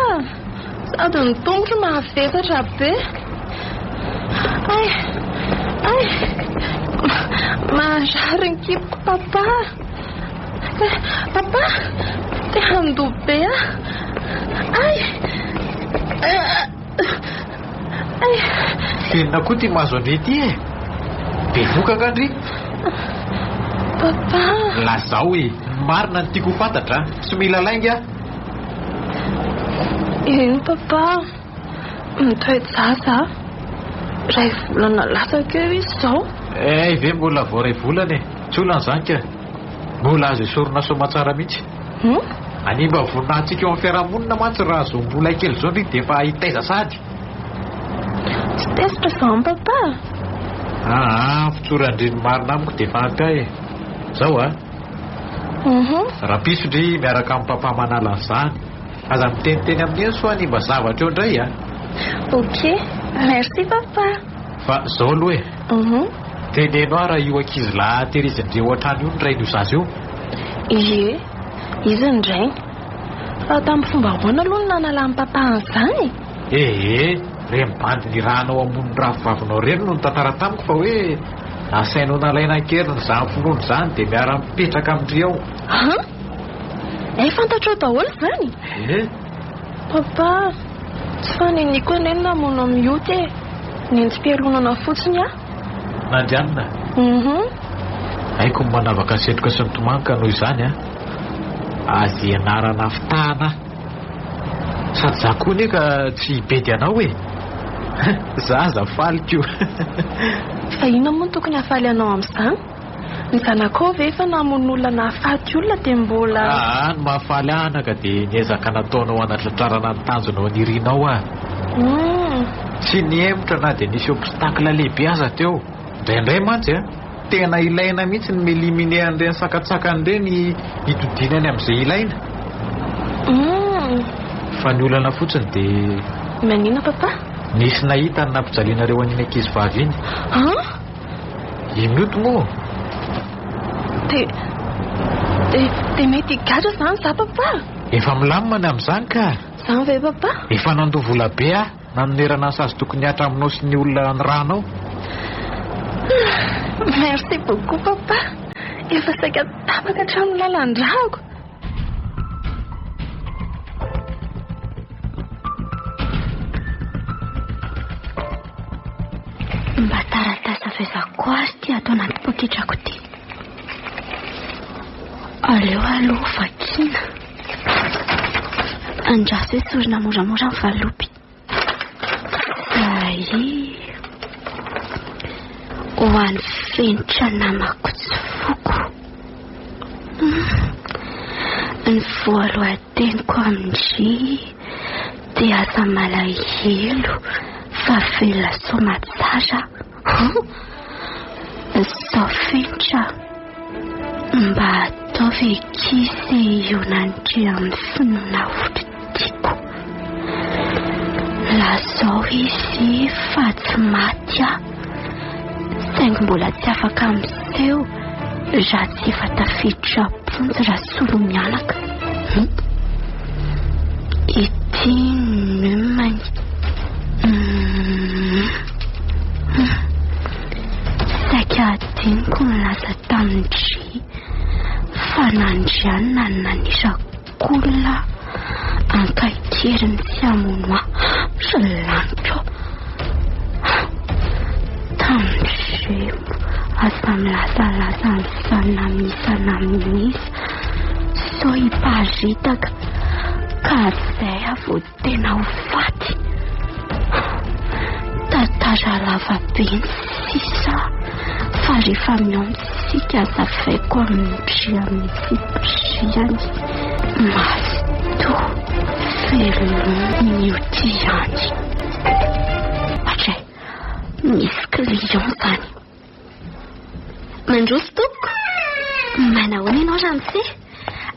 Sady ny tongotro mavesatra be. Ay, ay, marary ny kiboko papa. Papa, te handoa be aho. Ay, ay. Inona koa ity mahazo an-dry ity e? Bevoka angaha ndry? Papa. Lazao e, ny marina no tiako ho fantatra a. Tsy mila lainga aho. Eny papa, mitoe-jaza aho. Iray volana latsaka eo izy izao. Hay ve mbola vao iray volana e? Tsy olana izany ka. Mbola azo esorina soamatsara mihitsy. Hum? Hanimba ny voninahintsika eo amin'ny fiarahamonina mantsy raha zao mbola kely izao ndry dia efa hitaiza sahady. Tsy tezitra izany papa. Aa, fitsoran-dry ny marina amiko dia efa ampy ahy e. Zao a. Uhum. Rapiso ndry miaraka amin'i papa manala an'izany. Aza miteniteny amin'i Neny sao hanimba zavatra eo indray a. Ok, merci papa. Fa zao aloha e. Uhum. Teneno ahy raha io ankizy lahy tehirizin-dry ao an-trano io ny rain'io zaza io. Ie, izy ny rainy. Fa tamin'ny fomba ahoana aloha no nanalan'i papa an'izany e? Ee, ireny bandy nirahanao hamono ny rafivavinao ireny no nitantara tamiko fa hoe nasainao nalaina an-keriny izany finoana izany dia miara-mipetraka amin-dry ao. An? Hay fantatrao daholo izany? Ee. Papa, tsy faniniako anie ny namono an'i Mioty e. Nentim-pialonana fotsiny aho. Nandrianina. Uhum. Haiko ny manavaka ny setroka sy ny tomany ka noho izany an, aza ianarana fitahana aho. Sady za koa anie ka tsy hibedy anao e! Za aza faly ko! Fa inona moa no tokony hahafaly anao amin'izany? Ny zanakao ve efa namono olona nahafaty olona dia mbola. Aa, ny mahafaly ahy anaka dia ny ezaka nataonao hanatratrarana ny tanjonao nirinao ah. Humm. Tsy nihemotra na dia nisy obstacle lehibe aza teo. Indraindray mantsy a, tena ilaina mihitsy ny mi-eliminer an'ireny sakantsakana ireny hitodiana any amin'izay ilaina. Humm. Fa ny olana fotsiny dia. Maninona papa? Nisy nahita ny nampijalianareo an'iny ankizivavy iny. An? I Mioty moa? Dia, dia, dia mety higadra izany za papa? Efa milamina ny amin'izany ka! Izany ve papa? Efa nandoa vola be aho nanonerana ny sazy tokony hihatra aminao sy ny olona nirahanao. Merci beaucoup papa! Efa saika tapaka hatramin'ny lalan-drako. Mba taratasy avy aiza koa ary ity ato anaty poketrako ity? Aleo aloha vakiana. Andraso esorina moramora ny valopy. Zay. Ho an'ny fenitra namako tsy foko. Ny voalohan-teniko amin-dry dia aza malahelo fa velona soamatsara aho. Zao fenitra mba ataovy ankizy hionan'dry amin'ny finoana olon-tiako. Lazao izy fa tsy maty aho, saingy mbola tsy afaka miseho raha tsy efa tafiditra am-ponja Rasolomianaka. Ity ny numany. Saika hadinoko nilaza tamin-dry fa nandrianina ny nanisako olona ankahikeriny tsy hamono ahy ry laniko. Tandremo, aza milazalaza an'izany na misa na misa sao hiparitaka ka izay aho vao tena ho faty. Tantara lava be ny sisa fa rehefa mihaona isika azavaiko amin-dry amin'ny tsipiriany. Mazotoa, veloma ny io ty ihany. Hatray, misy client izany. Mandroso tompoko. Manahoana ianao ramose?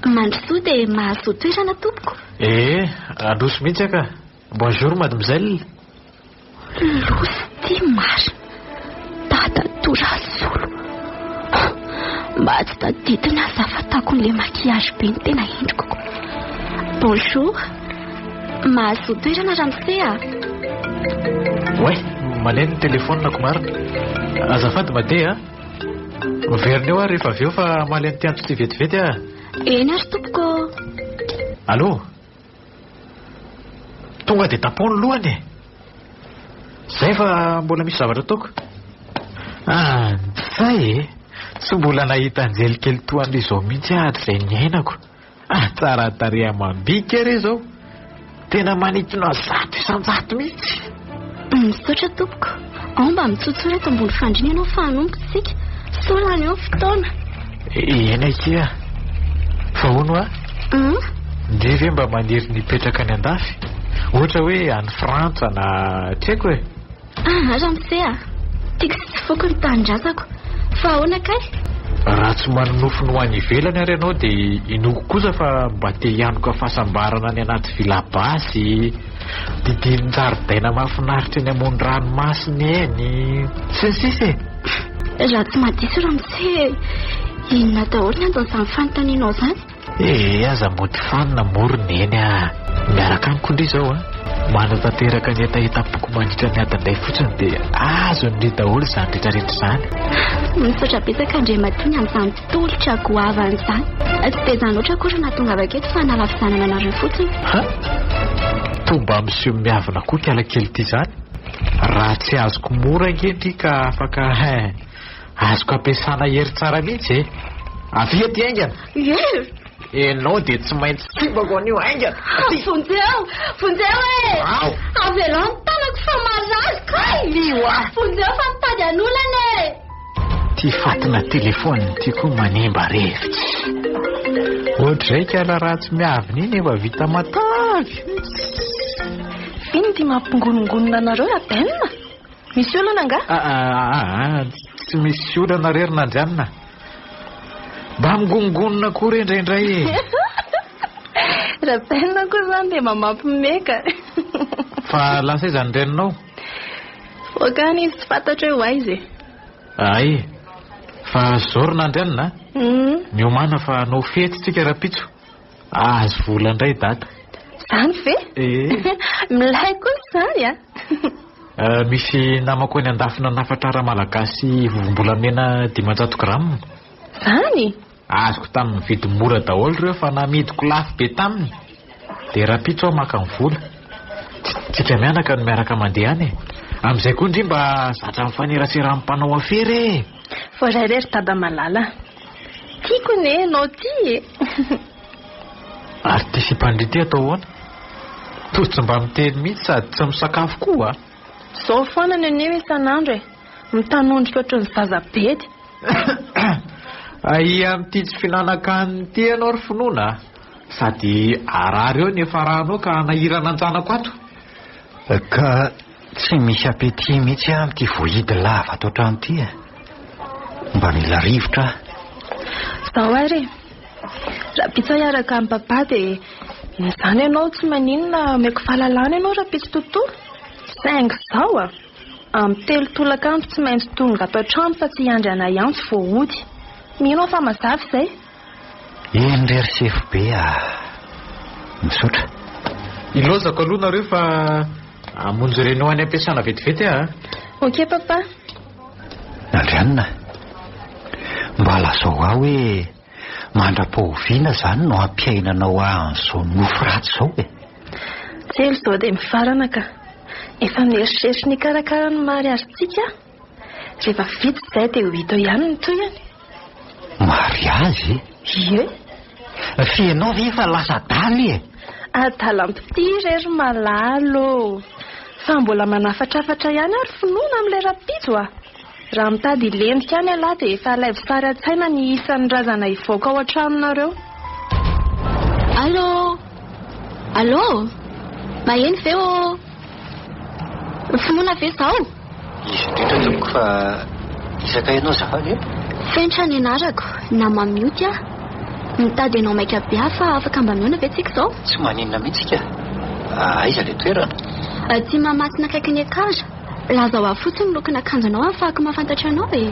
Mandrosoa dia mahazoa toerana tompoko. Ee, handroso mihitsy aho ka. Bonjour mademoiselle. Loza ity marina. Dadatoa Rasolo. Mba tsy tadidina aza fa takon'ilay maquillage be ny tena endriko. Bonjour. Mahazoa toerana ramose a. Oay, maneno ny telefaoniko marina. Azafady Made a. Miverina eo aho rehefa avy eo fa hamaly an'ity antso ity vetivety aho. Eny ary tompoko. Allô? Tonga dia tapaho ny lohany e. Zay fa mbola misy zavatra ataoko. Anjay e! Tsy mbola nahita anjely kely toa an'izao mihitsy aho hatrizay niainako. Ah, tsara tarehy amam-bika re izao. Tena manintona 100% mihitsy. Misaotra tompoko. Ao mba mitsotsora eto ambony fandriana ianao fa hanomboka isika. Sao lany eo ny fotoana. Eny akia. Fa hono hoa? Ndry ve mba maniry ny hipetraka any andafy? Ohatra hoe any Frantsa na tsy haiko e. Ah ramose a! Tiako sy tsy foiko ny tanindrazako. Fa ahoana kay? Raha tsy manonofy ny ho any ivelany ary ianao dia inoako kosa fa mba te hianoka fahasambarana any anaty villa basy, didinin-jaridaina mahafinaritra eny amoron-dranomasina eny, sy ny sisa e! Raha tsy mahadiso ramose, inona daholo ny anton'izany fanontanianao izany? Ee, aza mody fanina moa ry Neny a! Miaraka amiko ndry izao a! Manatanteraka ny hetahetam-poko mandritra ny adin'iray fotsiny dia azon'ny daholo izany rehetrarehetra izany. Misaotra betsaka Andriamatoa ny amin'izany tolotra goavana izany. Tsy dia izany loatra akory no nahatongavako eto fa nalavi-zanana anareo fotsiny. Ha? Toa mba miseho miavona koa kialakely ity izany. Raha tsy azoko mora ange ndry ka afaka hein. Azoko ampiasana hery tsara mihitsy e. Avia aty haingana. Hery? Ianao dia tsy maintsy simbako anio haingana. Aty. Vonjeo! Vonjeo e! Ao! Avelao ny tanako fa marary kay! Io ah! Vonjeo fa mitady hanolana e! Ty fatina telephone ty koa manimba revitsy. Ohatr'izay kala ratsy miavina iny efa vita matavy. Inona ity mampigonongonona anareo Raben? Misy olana angaha? Ah, ah, ah, ah, tsy misy olana re ry Nandrianina. Mba migonongonona koa re indraindray e. Raben koa izany dia mba mampiomehy ka. Fa lasa aiza ny reninao? Voaka any izy tsy fantatro hoe ho aiza e. Ay, fa zao ry Nandrianina a. Miomàna fa hanao fety tsika rahampitso. Ahazo vola indray dada. Izany ve? Ee. Milay kosa izany a. Misy namako any andafy nanafatra ra-malagasy vovom-bolamena 500 grammes. Izany? Azoko tamin'ny vidiny mora daholo ireo fa namidiko lafo be taminy. Dia rahampitso aho maka ny vola. Tsika mianaka no miaraka mandeha any e. Amin'izay koa ndry mba zatra mifanerasera amin'ny mpanao afera e. Voaray re ry dada malala. Tiako anie ianao ity e. Ary ity sipan-dry ity atao ahoana? Toa tsy mba miteny mihitsy sady tsy misakafo koa a! Izao foana ny anio isan'andro e. Mitanondrika ohatran'ny zaza bedy. Aia amin'ity tsy fihinanan-kanina ity ianao ry finoana a! Sady harary eo ny hiafaranao ka hanahirana an-janako ato. Ka tsy misy appétit mihitsy aho amin'ity voahidy lava ato an-trano ity e. Mba mila rivotra aho. Izao ary e. Rahampitso aho hiaraka amin'i papa dia izany ianao tsy maninona omeko fahalalana ianao rahampitso totoa. Saingy izao a! Amin'ny telo tolakandro tsy maintsy tonga ato an-trano fa tsy hiandry anay hiantso vao hody. Mino aho fa mazava izay. Eny re ry sefo be a! Misaotra. Ilaozako aloha nareo fa hamonjy réunion any am-piasana vetivety aho a! Ok papa. Andrianina, mba lazao ahy hoe mandra-pahoviana izany no hampiainanao ahy an'izao nofy ratsy izao e? Tsy ela izao dia mifarana ka. Efa mieritreritra ny hikarakara ny mariazintsika aho. Rehefa vita izay dia ho hita eo ihany ny tohiny. Mariazy? Ie. F'ianao ve efa lasa adala e? Adalam-pitia re ry malala ô! Fa mbola manafatrafatra ihany ary finoana amin'ilay rapijo a! Raha mitady hilentika any ialahy dia efa alaivo sary an-tsaina ny isan'ny razana hivoaka ao an-tranonareo. Allô! Allô! Maheno ve ô? Finoana ve izao? Izy indrindra tompoko fa iza kay ianao azafady e? Fenitra ny anarako, nama mioty aho. Mitady anao maika be aho fa afaka mba mihaona ve tsika izao? Tsy maninona mihitsy ka. Aiza ilay toerana? Aty Mahamasina akaikin'ny Ekar. Lazao ahy fotsiny ny lokon'akanjonao ahafahako mahafantatra anao e.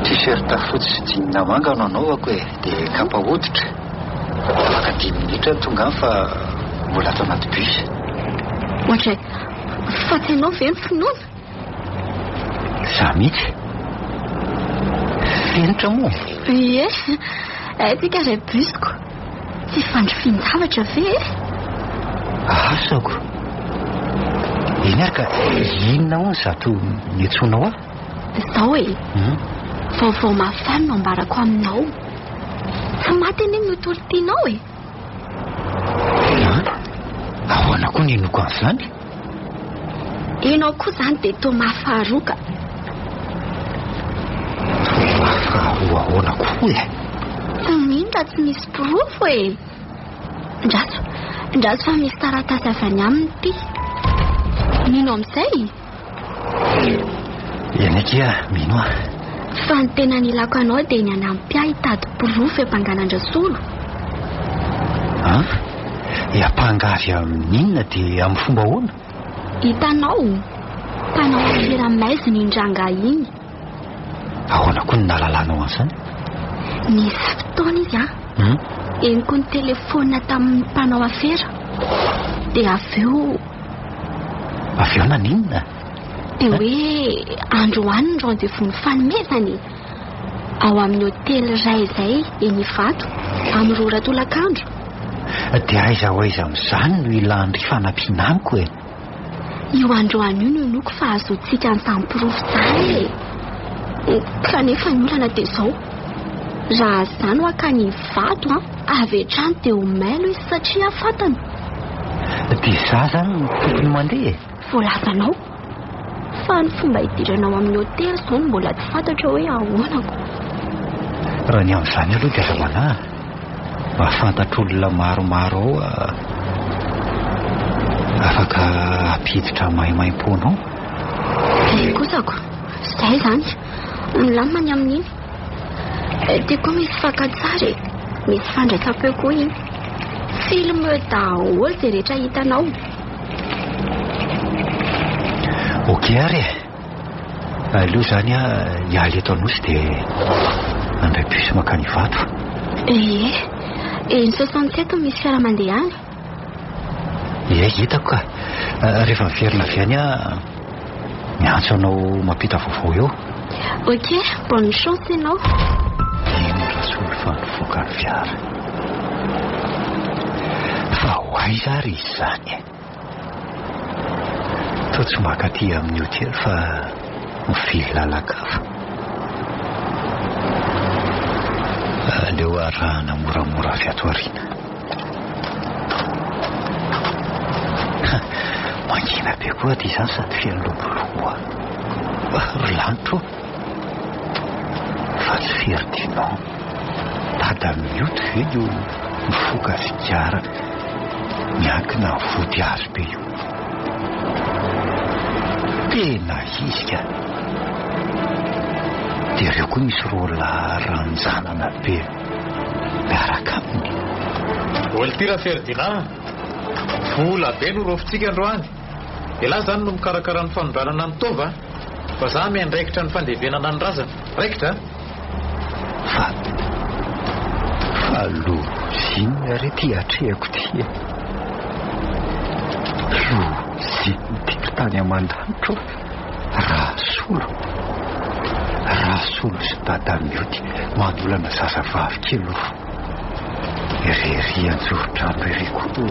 T-shirt fotsy sy jean manga no anaovako e, dia kapa hoditra. Afaka dimy minitra aho tonga any fa mbola ato anaty bus. Ohatray, fa tsy ianao ve no finoana? Izaho mihitsy. Fenitra moa? Ie, aiza ilay bus-ko? Tsy fandrifian-javatra ve e? Asako. Eny ary ka inona hono izato niantsoanao ahy? Izao e, vaovao mahafaly no ambarako aminao. Tsy maty anie ny otolon-tianao e. An? Ahoana koa ny hinoako an'izany? Ianao koa izany dia toa mahafaharoa ka. Toa mahafaharoa ahoana koa e? Tsy mino raha tsy misy porofo e. Ndraso, ndraso fa misy taratasy avy any aminy ity. Mino amin'izay? Eny akia, mino aho. Fa ny tena nilako anao dia ny hanampy ahy hitady porofo hiampangana an-dRasolo. An? Hiampanga azy amin'inona dia amin'ny fomba ahoana? Hitanao, mpanao afera maizina iny rangahy iny. Ahoana koa no nahalalanao an'izany? Nisy fotoana izy an, henoko nitelefaonina tamin'ny mpanao afera. Dia avy eo... Avy eo naninona? Dia hoe androany ny rendez-vous ny fanomezana e. Ao amin'ny hotely iray izay eny Ivato, amin'ny roa ora tolakandro. Dia aiza ho aiza amin'izany no ilan-dry fanampiana amiko e? Io androany io no inoako fa ahazoantsika an'izany porofo izany e. Kanefa ny olana dia izao, raha izaho no haka ny vato an, avy hatrany dia ho mailo izy satria fantany. Dia izaho izany no tokony mandeha e? Voalazanao. Fa ny fomba hidirana ao amin'ny hotely izao no mbola tsy fantatro hoe ahoana ko. Raha ny amin'izany aloha dia aza manahy. Mahafantatra olona maromaro ao aho afaka hampiditra maimaimpoana ao. Izay kosako. Izay izany. Milamina ny amin'iny. Ity koa misy fakan-tsary e. Misy fandraisam-peo koa iny. Film daholo izay rehetra hitanao. Ok ary e. Aleo izany aho hiala eto Anosy dia handray bus mankany Ivato. Ie. Eny 67 no misy fiara mandeha any. Ie, hitako ka. Rehefa miverina avy any aho, miantso anao mampita vaovao eo. Ok, bonne chance ianao. Iny Rasolo fa nivoaka ny fiara. Fa ho aiza ary izy izany e? Toa tsy maka aty amin'ny hotely fa mivily lalan-kafa. Aleo arahana moramora avy ato aoriana. Mangina be koa aty izany sady feno lobolobo a. Ry lanitra ô! Fa tsy Ferdinand dada mioty ve io mifoka sigara miankina amin'ny vody hazo be io? Tena izy ka! Dia ireo koa misy roalahy ranjanana be miaraka aminy. Ol ty ra Ferdinand, vola be no raofintsika androany. Elah zany no mikarakara ny fanondranana ny taova fa za miandraikitra ny fandevenana ny razana. Raikitra a! Fa fa lozinina re ty atrehako ty e! Lozinina ty ry tany aman-danitra ô! Rasolo, Rasolo sy Dadamioty manolana zazavavy kely roa. Ery anjoron-trano ery koa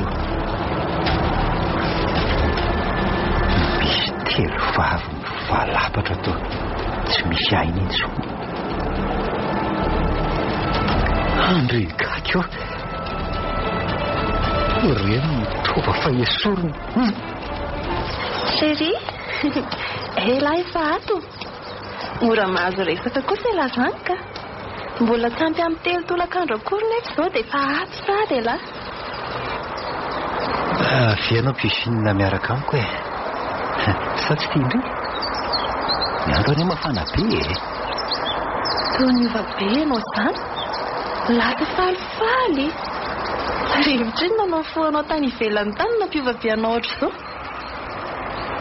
misy telo vavy mivalapatra toa tsy misy aina intsony. Andry gaga eo. Ireny no tova fa esorina. Chérie, ela efa ato. Mora mahazo resaka kosa elah zany ka. Mbola tsy ampy amin'ny telo tolakandro akory nefa izao dia efa ato sahady elah. Avia hanao cuisine miaraka amiko e. Sa tsy tian-dry? Ny andro anie mafana be e. Toa niova be ianao izany. Lasa falifaly. Rivotra inona no nifohanao tany ivelany tany nampiova be anao ohatr'izao?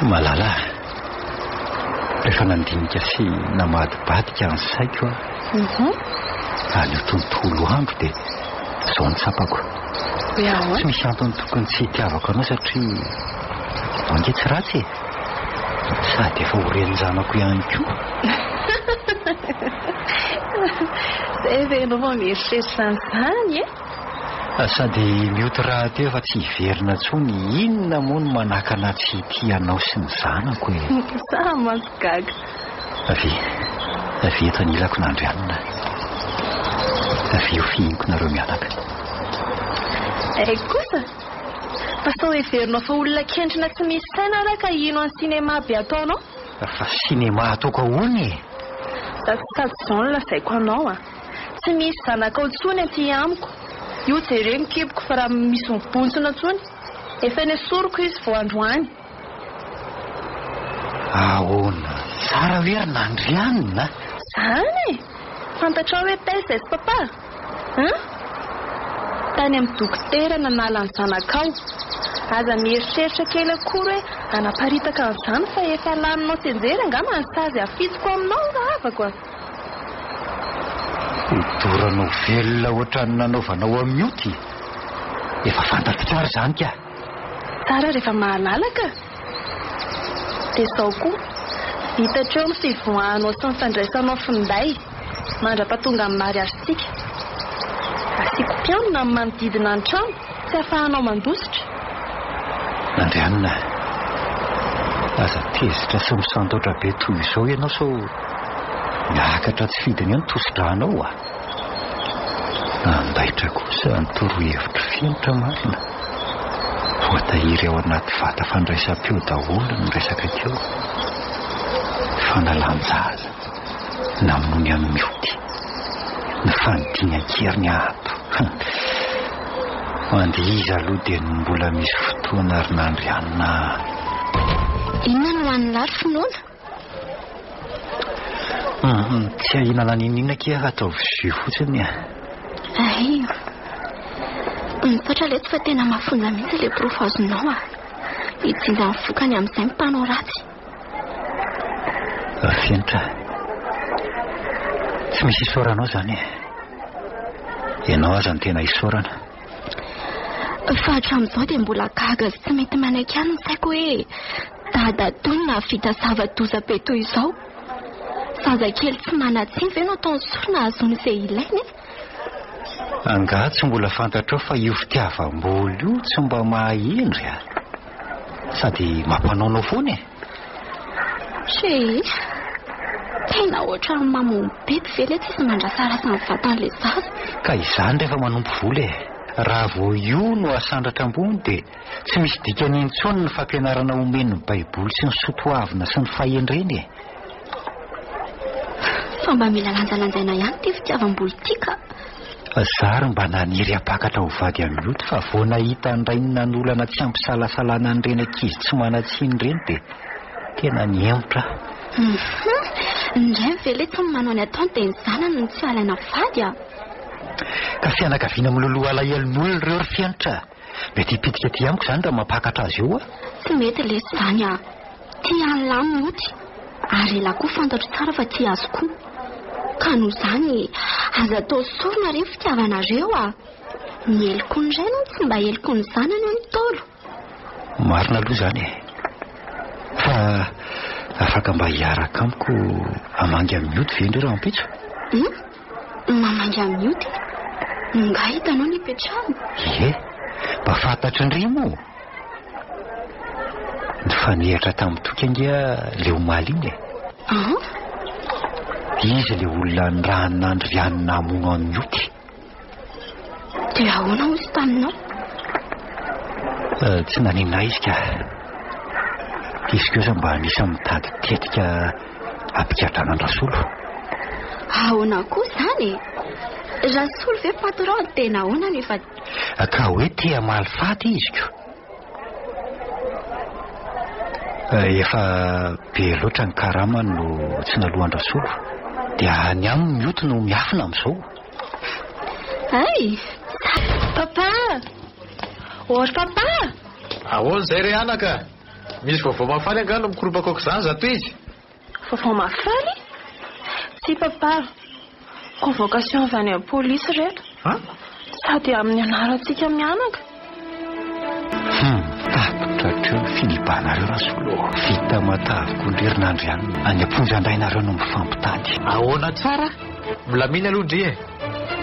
Malala a! Rehefa nandinika sy namadibadika ny saiko aho, anio tontolo andro dia izao no tsapako. Hoe ahoana? Tsy misy antony tokony tsy hitiavako anao satria ianao ange tsy ratsy e! Sady efa ho renin-janako ihany koa. Izay ve ianao vao mieritreritra an'izany e? Sady mioty rahateo efa tsy hiverina intsony, inona moa no manakana tsy hitia anao sy ny zanako e? Za mantsy gaga. Avia, avia eto anilako Nandrianina. Avia ho fihiniko nareo mianaka. Hay kosa! Fa sao heverinao fa olona kentrina tsy misy saina ary aho ka hino an'i cinéma be ataonao? Fa cinéma ataoko ahoana e? Za tsy sady izao no lazaiko anao a! Tsy misy zanakao intsony aty amiko. Io jereo ny kiboko fa raha misy mibontsina intsony, efa nesoriko izy vao androany. Ahoana tsara hoe ry Nandrianina a? Zany e! Fantatrao hoe taiza izy papa? Hein? Tany amin'ny dokotera nanala ny zanakao. Aza mieritreritra kely akory hoe hanaparitaka an'izany fa efa laninao tsianjery angamba ny sazy hafitsiko aminao rahavako a! Hodoranao velona ohatran'ny nanaovanao an'i Mioty? Efa fantatro tsara izany ka! Tsara rehefa mahalala ka! Dia izao koa, vita hatreo ny fivoahanao sy ny fandraisanao finday mandra-pahatonga amin'ny mariazintsika. Asiako mpiambina ny manodidina ny trano tsy ahafahanao mandositra. Andrianina, aza tezitra sy misandotra be toy izao ianao sao. Miakatra tsy fidiny eo ny tosi-dranao a! Nandaitra kosa ny torohevitro fenitra marina. Voatahiry ao anaty vata fandraisam-peo daholo ny resaka teo. Fanalan-jaza, namono an'i Mioty, ny fanidiany an-keriny ato. Mandihiza aloha dia ny mbola misy fotoana ry Nandrianina a! Inona no hanin'lah ry finoana? Hum, tsy ahiana n'inon'inona akia fa ataovy jus fotsiny a. Hay. Misaotra letsy fa tena mafonja mihitsy ilay porofo azonao a. Hijinja ny vokany amin'izay ny mpanao ratsy. Fenitra. Tsy misy isaoranao izany e. Ianao aza no tena isaorana. Fa hatramin'izao dia mbola gaga sy tsy mety manaiky ihany ny saiko hoe Dadatoa no nahavita zava-doza be toy izao. Zazakely tsy manan-tsiny ve no ataony sorona hahazoany izay ilainy e? Angaha tsy mbola fantatrao fa io fitiavam-bola io tsy mba mahahendry a! Sady mampanaonao foana e! Tsia, tena ohatran'ny mamono biby ve letsy izy mandrasarasa ny vatan'ilay zaza? Ka izany rehefa manompo vola e! Raha vao io no asandratra ambony dia Tsy misy dikany intsony ny fampianarana omen'ny Baiboly sy ny soatoavina sy ny fahendrena e! Fa mba mila lanjalanjaina ihany ity fitiavam-bola ity ka! Za ary mba naniry hampakatra ho vady an'i Loto fa vao nahita an-drainy nanolana tsy ampisalasalana an'ireny ankizy tsy manan-tsiny ireny dia tena nihemotra aho. Hum! Ny rainy ve letsy no manao ny ataony dia ny zanany no tsy alaina vady a! Ka fianakaviana miloloha alahelon'olona ireo ry Fenitra a! Mety hipitika aty amiko izany raha mampakatra azy eo aho. Tsy mety lesy izany ah. Tia an'lah mioty. Ary elah koa fantatro tsara fa tia azy koa. Ka noho izany aza atao sorona re ny fitiavanareo ah. Ny heloky ny rainy hono tsy mba heloky ny zanany hoy ny Ntaolo. Marina aloha izany e. Fa afaka mba hiaraka amiko hamangy an'i Mioty ve ndry rahampitso? Hum? Mamangy an'i Mioty? Nga hitanao ny ipetrahany? Ie, mba fantatry ndry moa. Nifanehatra tamin'i Toky ange ilay omaly iny e. An? Izy ilay olona nirahan'Andrianina hamono an'i Mioty. Dia ahoana hoy izy taminao? Tsy naninona ahy izy ka. Izy kosa mba anisan'ny mitady tetika hampigadrana an-dRasolo. Ahoana koa izany e? Rasolo ve patron dia nahoana no efa. Ka hoe te hamaly faty izy ko. Efa be loatra ny karamany no tsy naloan-dRasolo. Dia any aminy mioty no miafina amin'izao. Hay! Papa! Ô ry papa! Ahoana izay re anaka? Misy vaovao mahafaly angaha no mikoropaka aok'izany zato izy? Vaovao mahafaly? Tsia papa, convocation avy any amin'ny polisy ireto. An? Sady amin'ny anarantsika mianaka. Hum, tapitra hatreo ny filibanareo Rasolo ô. Vita matavy koa ndry ry Nandrianina. Any am-ponja indray nareo no mifampitady. Ahoana tsara? Milamina aloha ndry e.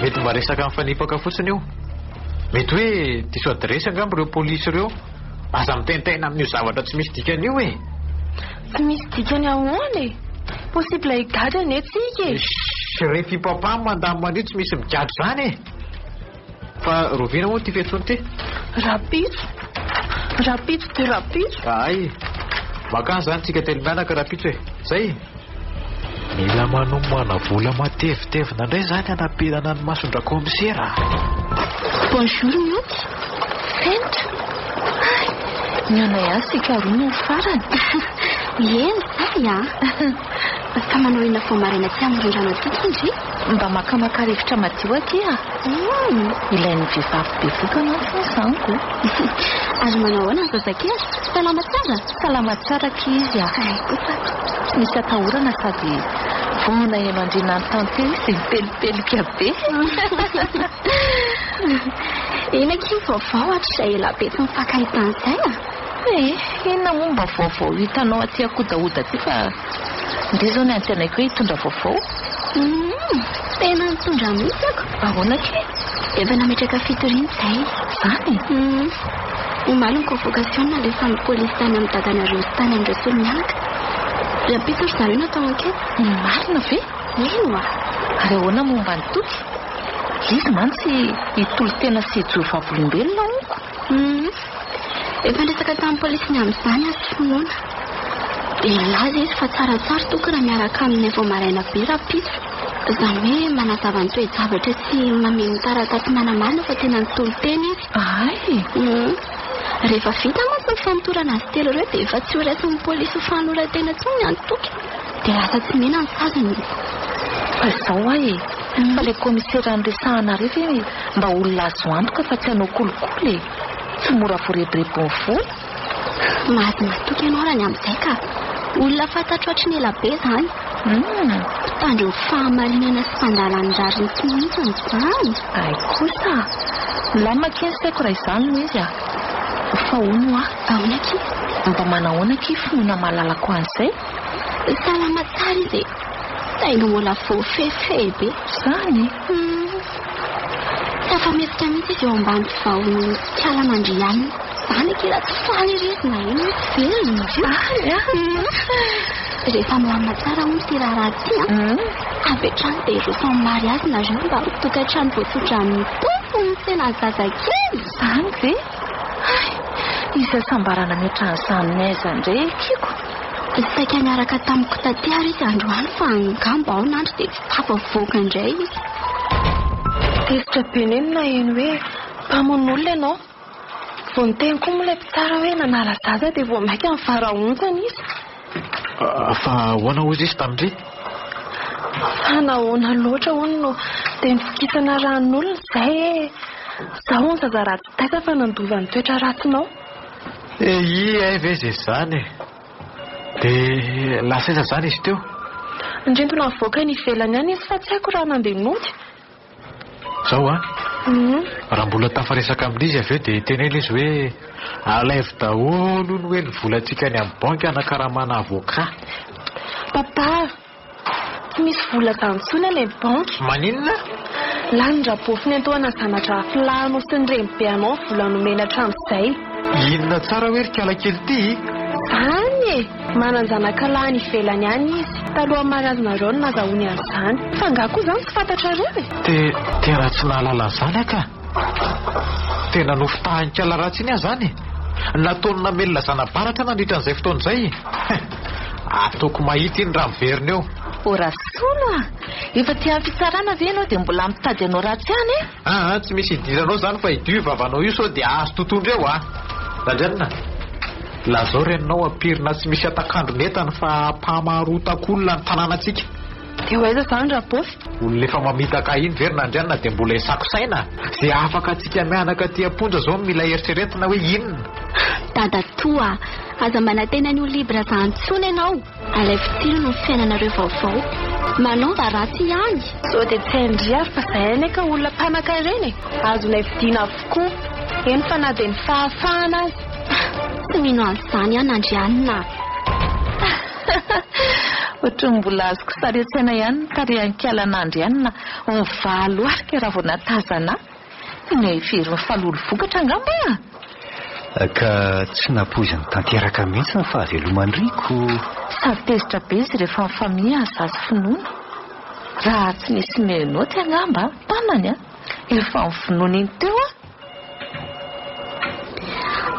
Mety mba resaka mifanipaka fotsiny io. Mety hoe diso adiresy angamba ireo polisy ireo. Aza mitaintaina amin'io zavatra tsy misy dikany io e. Tsy misy dikany ahoana e? Possible higadra anie tsika e. Shh, rehefa i papa mandamina an'io tsy misy migadra izany e. Fa rahoviana moa ity fiantsoana ity? Rahampitso. Rahampitso dia rahampitso. Hay. Makany izany tsika telo mianaka rahampitso e. Zay. Mila manomana vola matevitevina indray izany hanampenana ny mason-dRakomisera a! Bonjour Mioty. Fenitra. Hay! Nihaona ihany isika roa nony farany. Eny izay a! Fa manao inona vao maraina aty amoron-drano aty ki ndry? Mba makamaka rivotra madio aty a! Ilain'ny vehivavy bevohoka mantsy hono izany ko! Ary manao ahoana ny zazakely? Salama tsara? Salama tsara akia izy a! Hay kosa! Tsy misy atahorana sady vao naheno andriana ny tantely izy dia nitelitelika be! Inona akia ny vaovao hatrizay elabe tsy nifankahitana izay a? Eh, inona moa mba vaovao hitanao aty Akodahoda aty fa ndry izao ny antenaiko hoe hitondra vaovao? Humm, tena nitondra mihitsy ako. Ahoana akia? Efa nametraka fitoriana izay. Izany? Humm, omaly ny convocation nalefan'ny polisy tany amin'ny dadanareo sy tany amin'ireo solomianaka. Rahampitso ry zareo natao enquête. Marina ve? Eny oa! Ary ahoana momba an'i Toky? Izy mantsy hitolo-tena sy hijoro vavolombelona honko. Hum. Efa niresaka tamin'ny polisy ny amin'izany aho sy Finoana. Dia nilaza izy fa tsaratsara Toky raha miaraka aminay vao maraina be rahampitso. Izany hoe manazava ny toe-javatra sy mameno ny taratasy manamarina fa tena nitolo-tena izy. Hay! Hum. Rehefa vita mantsy ny famotorana azy telo ireo dia efa tsy ho raisin'ny polisy ho fanoloran-tena intsony ny an'i Toky. Dia lasa tsy mena ny saziny. Fa izao hoa e! Fa ilay kaomisera niresahanareo ve mba olona azo antoka fa tsy hanao kolikoly e? Tsy mora voarebirebin'ny vola? Mahazo matoky ianao raha ny amin'izay ka! Olona fantatro hatry ny ela be izany. Mpitandro ny fahamarinana sy mpandala ny rariny tsy mihitsy izany. Hay kosa! Milamina akia ny saiko raha izany no izy a! Fa hono hoa? Ahoana akia? Mba manahoana akia finoana malalako an'izay? Salama tsara izy e! Saingy mbola voafehifehy be. Izany e? Hum. Tsy afa-mihetsika mihitsy izy eo ambany vahohon'ny kalan'Andrianina. Izany akia raha tsy faly ery izy naheno hoe tsy velona izy io. Ary a! Hum. Rehefa milamina tsara hono ity raharaha ity an, avy hatrany dia hiroso amin'ny mariazy nareo mba ho tokantrano voatsodranon'ny Tompo ny tsenan'ny zazakely. Izany ve? Hay! Hisy hasambarana mihoatra an'izany aiza indray ekeko? Saika niaraka tamiko taty ary izy androany fa angamba ao nandry dia tsy tafavoaka indray izy. Tezitra be neny naheno hoe mpamono olona ianao. Vao niteny koa moa ilay mpitsara hoe nanala zaza dia vao mainka nivarahontsana izy. Fa ahoana hozy izy tamin-dry? Fa nahoana loatra hono no dia nivokisana ran'olona izay e! Izaho hono zaza ratsy taiza fa nandova ny toetra ratsinao. Eii hay ve izay izany e! Dia lasa aiza izany izy teo? Nirintona nivoaka eny ivelany any izy fa tsy haiko raha nandeha nody. Izao an! Raha mbola tafaresaka amin'izy avy eo dia teneno izy hoe alaivo daholo hono hoe ny volantsika any amin'ny banky hanakaramana avocat. Papa! Tsy misy vola izany intsony any amin'ny banky. Maninona? Lany Rabofy nentohana zana-drafilahinao sy ny renibe anao ny vola nomeny hatramin'izay. Inona tsara hoe ry kalakely ity? Izany e! Manan-janaka lahy any ivelany any izy. Talohan'ny mariazinareo no nazahoany an'izany. Fa angaha koa izany tsy fantatrareo e? Te, tena tsy nahalala an'izany aho ka. Tena nofitahin'i kala ratsy iny aho izany e! Nataony namelona zana-baratra nandritra an'izay fotoana izay e! Ataoko mahita iny raha miverina eo. O Rasolo a! Efa aty amin'ny fitsarana ve ianao dia mbola mitady hanao ratsy ihany e? Aa tsy misy idiranao izany fa idio io vavanao io sao dia azo totondry eo a! Randrianina, lazao reninao ampirina tsy misy hatak'andro ny entany fa ampahamarotak'olona ny tanànantsika. Dia ho aiza izany Rabofy? Olona efa mamitaka ahy iny ve ry Nandrianina dia mbola hisako saina? Izay afaka antsika mianaka aty am-ponja izao no mila eritreretina hoe inona? Dadatoa a! Aza manantena ny ho libre zany intsony ianao. Alaivo tsirony ny fiainanareo vaovao. Manaova ratsy ihany. Sao dia tsy hain-dry ary fa zahay anie ka olona mpanakarena e! Azonay vidiana avokoa, eny fa na dia ny fahafahana aza. Tsy mino an'izany aho Nandrianina a! Ohatran'ny mbola azoko sary an-tsaina ihany ny tarehin'i Kala Nandrianina mivalo arika raha vao nahatazana ahy. Ny heverin'ny falolo vokatra angamba a! Ka tsy nampoiziny tanteraka mihitsy ny fahaveloman-dRiko. Sady tezitra be izy rehefa nifamiha za sy Finoana. Raha tsy nisy menottes angamba tanany a! Efa nivonoana iny teo aho.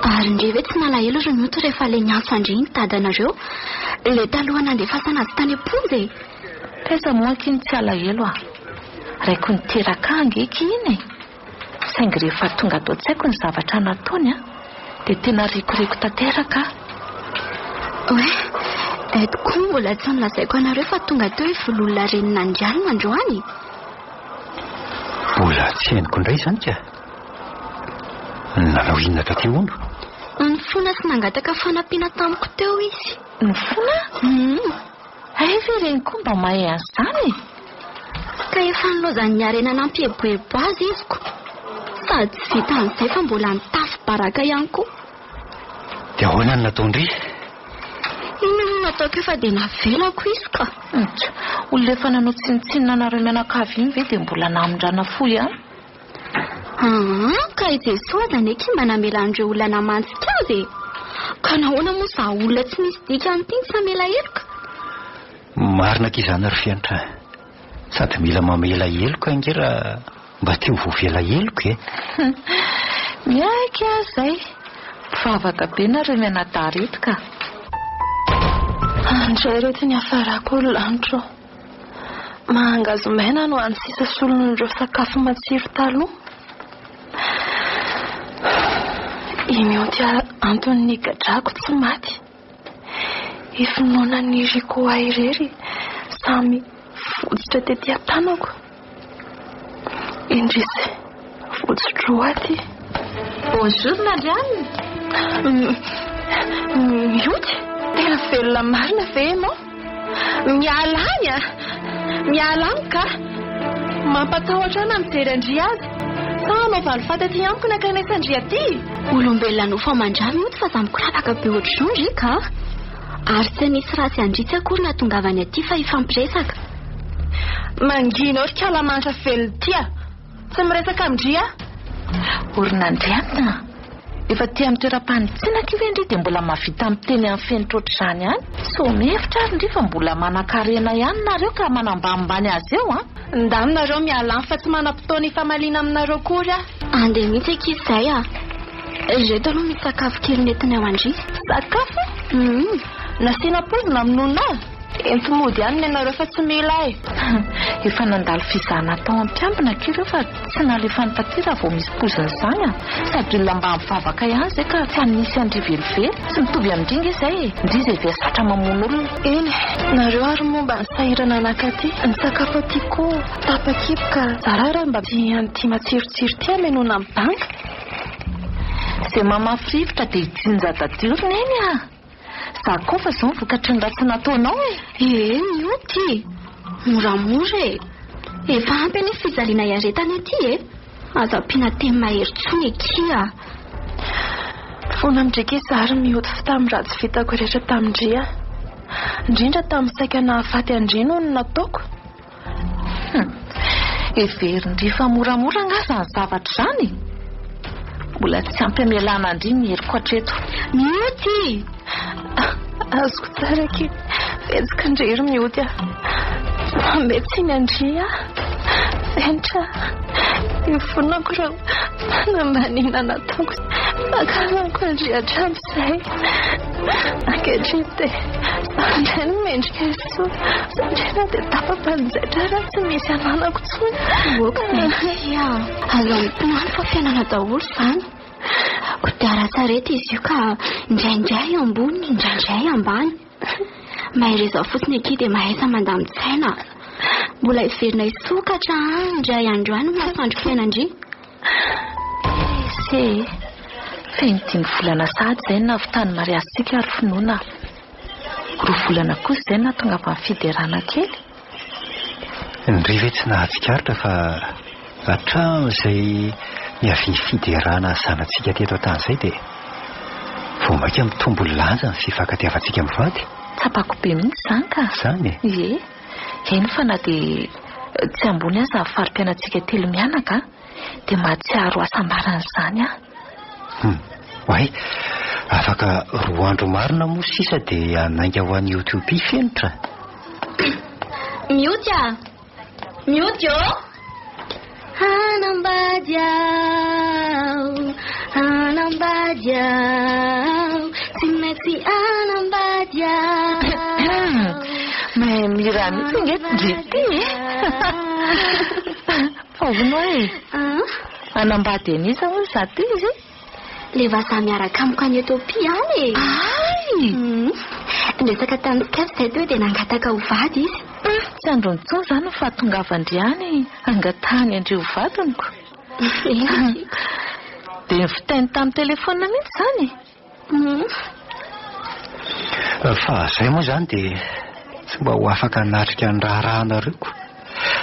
Ary ndry ve tsy nalahelo ry Noto rehefa le niantso an-dry nitady anareo? Le taloha nandefasana azy tany am-ponja e! Taiza moa akia no tsy alahelo a! Raiko niteraka ahy ange akia iny e! Saingy rehefa tonga ato an-tsaiko ny zavatra nataony a, dia tena rikoriko tanteraka aho. Oe, eto koa mbola tsy nolazaiko anareo fa tonga teo i Vololona renin'Andrianina androany e! Mbola tsy henoko indray izany ka! Nanao inona taty hono? Nifona sy nangataka fanampiana tamiko teo izy. Nifona? Hum. Hay ve ireny koa mba mahay an'izany e? Ka efa nilaozan'ny harena nampieboebo azy izy ko! Sady tsy vitan'izay fa mbola nitafy baraka ihany koa. Dia ahoana no nataon-dry? Inona moa no ataoko eo fa dia navelako izy ka! Tsa, olona efa nanao tsinontsinona anareo mianakavy iny ve dia mbola namindrana fo ihany? Aa, ka i Jesoa aza anie ki mba namela an'ireo olona namantsika azy e! Ka nahoana moa izaho olona tsy misy dikany ity no tsy hamela heloka? Marina akia izany ry Fiantra a! Sady mila mamela heloka ange raha mba te ho voavela heloka e. Miaiky aho izay. Mpivavaka be nareo mianadahy reto ka. Andray reto ny hafarako ry lanitra ô. Mangahazo maina no hany sisa solon'ireo sakafo matsiro taloha. I Mioty antony nigadrako tsy maty. I finoana niriko ho ahy irery samy votsotra tety an-tanako. Indrisy, votsotra ho ahy ity. Bonjour Nandrianina. Mioty, tena velona marina ve ianao? Miala any a! Miala any ka! Mampatahotra ahy na mijery an-dry aza. Sa hanao valifaty aty amiko ny ankanesan-dry aty? Olombelona nofo aman-drà mioty fa za mikorapaka be ohatr'izao ndry ka! Ary tsy hanisy ratsy an-dry tsy akory nahatongavany aty fa hifampiresaka. Mangina eo ry kalamanitra velona ity a! Tsy miresaka amin-dry aho. Orinandrianina a! Efa aty amin'ny toeram-panitsiana aky ve ndry dia mbola mahavita miteny amin'ny fenitra ohatr'izany ihany? Sao mihevitra ary ndry fa mbola manankarena ihany nareo ka manambanimbany azy eo an! Ndany nareo miala any fa tsy manam-potoana hifamaliana aminareo akory aho. Andeha mihitsy akia izay a! Ireto aloha misy sakafo kely nentinay ho an-dry. Sakafo? Hum. Nasiana poizina amin'ny nonona ahy? Ento mody any ny anareo fa tsy mila ahy. Efa nandalo fizahana tao amin'ny mpiambina akia ireo fa tsy nalefany taty raha vao misy poizina izany a! Sady olona mba mivavaka ihany izay ka tsy hanisy an-dry velively. Tsy mitovy amin-dry nge izay e! Ndry izay very zatra mamono olona. Eny e! Nareo ary moa mba nisahirana nankaty. Ny sakafo aty koa tapa-kibo ka zara raha mba an'ity matsirotsiro ity hamenoana ny banga. Izay mamafy rivotra dia hijinja dadiorina eny a! Za koa fa izao ny vokatry ny ratsy nataonao e! Ee mioty e! Moramora e! Efa ampy anie fijaliana iaretana ety e! Aza ampiana teny mahery intsony akia a! Fona amin-dry akia za ry mioty fa tamin'ny ratsy vitako rehetra tamin-dry aho. Indrindra tamin'ny saika nahafaty an-dry noho ny nataoko. Hum! Heverin-dry fa moramora angaha izany zavatra izany e? Mbola tsy ampy hamelana an-dry ny heriko hatreto. Mioty! Azoko tsara akia fihetsik'ndry ry Mioty a! Tsy manome tsiny an-dry aho. Fenitra ivonako ireo fanambaniana nataoko sy fankahalako an-dry hatramin'izay. Ankehitriny dia izaho indray no mendrika Soa satria na dia tapa-panjaitra ara tsy misy ananako intsony. Ok merci a. Aza mitomany fa fiainana daholo izany. Kodiaran-tsarety izy io ka indraindray ambony indraindray ambany. Mahereza fotsiny akia dia mahaiza mandamin-tsaina. Mbola hiverina hisokatra any indray andro any ny masoandrom-piainan-dry. Ese e! Feno dimy volana sahady izay ny nahavitan'ny mariazintsika ry finoana a! Roa volana kosa izay no nahatongavan'ny fiderana kely. Ndry ve tsy nahatsikaritra fa hatramin'izay niavian'ny fiderana zanatsika teto an-tany izay dia vao mainka mitombo lanja ny fifankatiavantsika mivady? Tsapako be mihitsy izany ka! Izany e? Ie. Eny fa na dia tsy ambony aza ny fari-piainantsika telo mianaka dia mahatsiaro hasambarana izany aho. Hum. Oay, afaka roa andro marina moa sisa dia hanainga ho any Etiopia Fenitra. Mioty a! Mioty ô! Hanambady aho, hanambady aho, tsy maintsy hanambady aho. Mahay mihira mihitsy ange ndry ity e! Fa hono aho e! Hanambady an'iza hono izaho ity izy? Ilay vazaha miaraka amiko any Ethiopia any e! Hay! Niresaka tamin'i Skype izahay teo dia nangataka ho vady izy. Tsy androny intsony izany ny fahatongavan-dry any hangatahany an-dry ho vadiny ko. Dia nivitainy tamin'ny telefaonina mihitsy izany e? Fa izay moa izany dia tsy mba ho afaka hanatrika ny raharahanareo ko.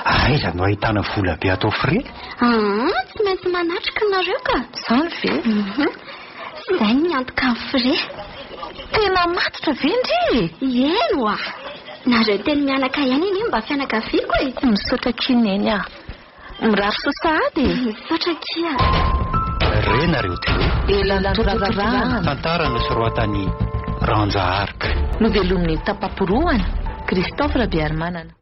Aiza no ahitana vola be atao frais? Aa, tsy maintsy manatrika nareo ka. Izany ve? Izay no miantoka ny frais. Tena matotra ve ndry e? Eny oa! Nareo telo mianaka ihany anie mba fianakaviako e! Misaotra akia Neny a! Mirary soa sahady e! Misaotra akia! Re nareo telo. Ela nitorarahana. Tantara nosoratan'i Ranja Arc. Novelomin'i Tapaporohana, Christophe Rabearimanana.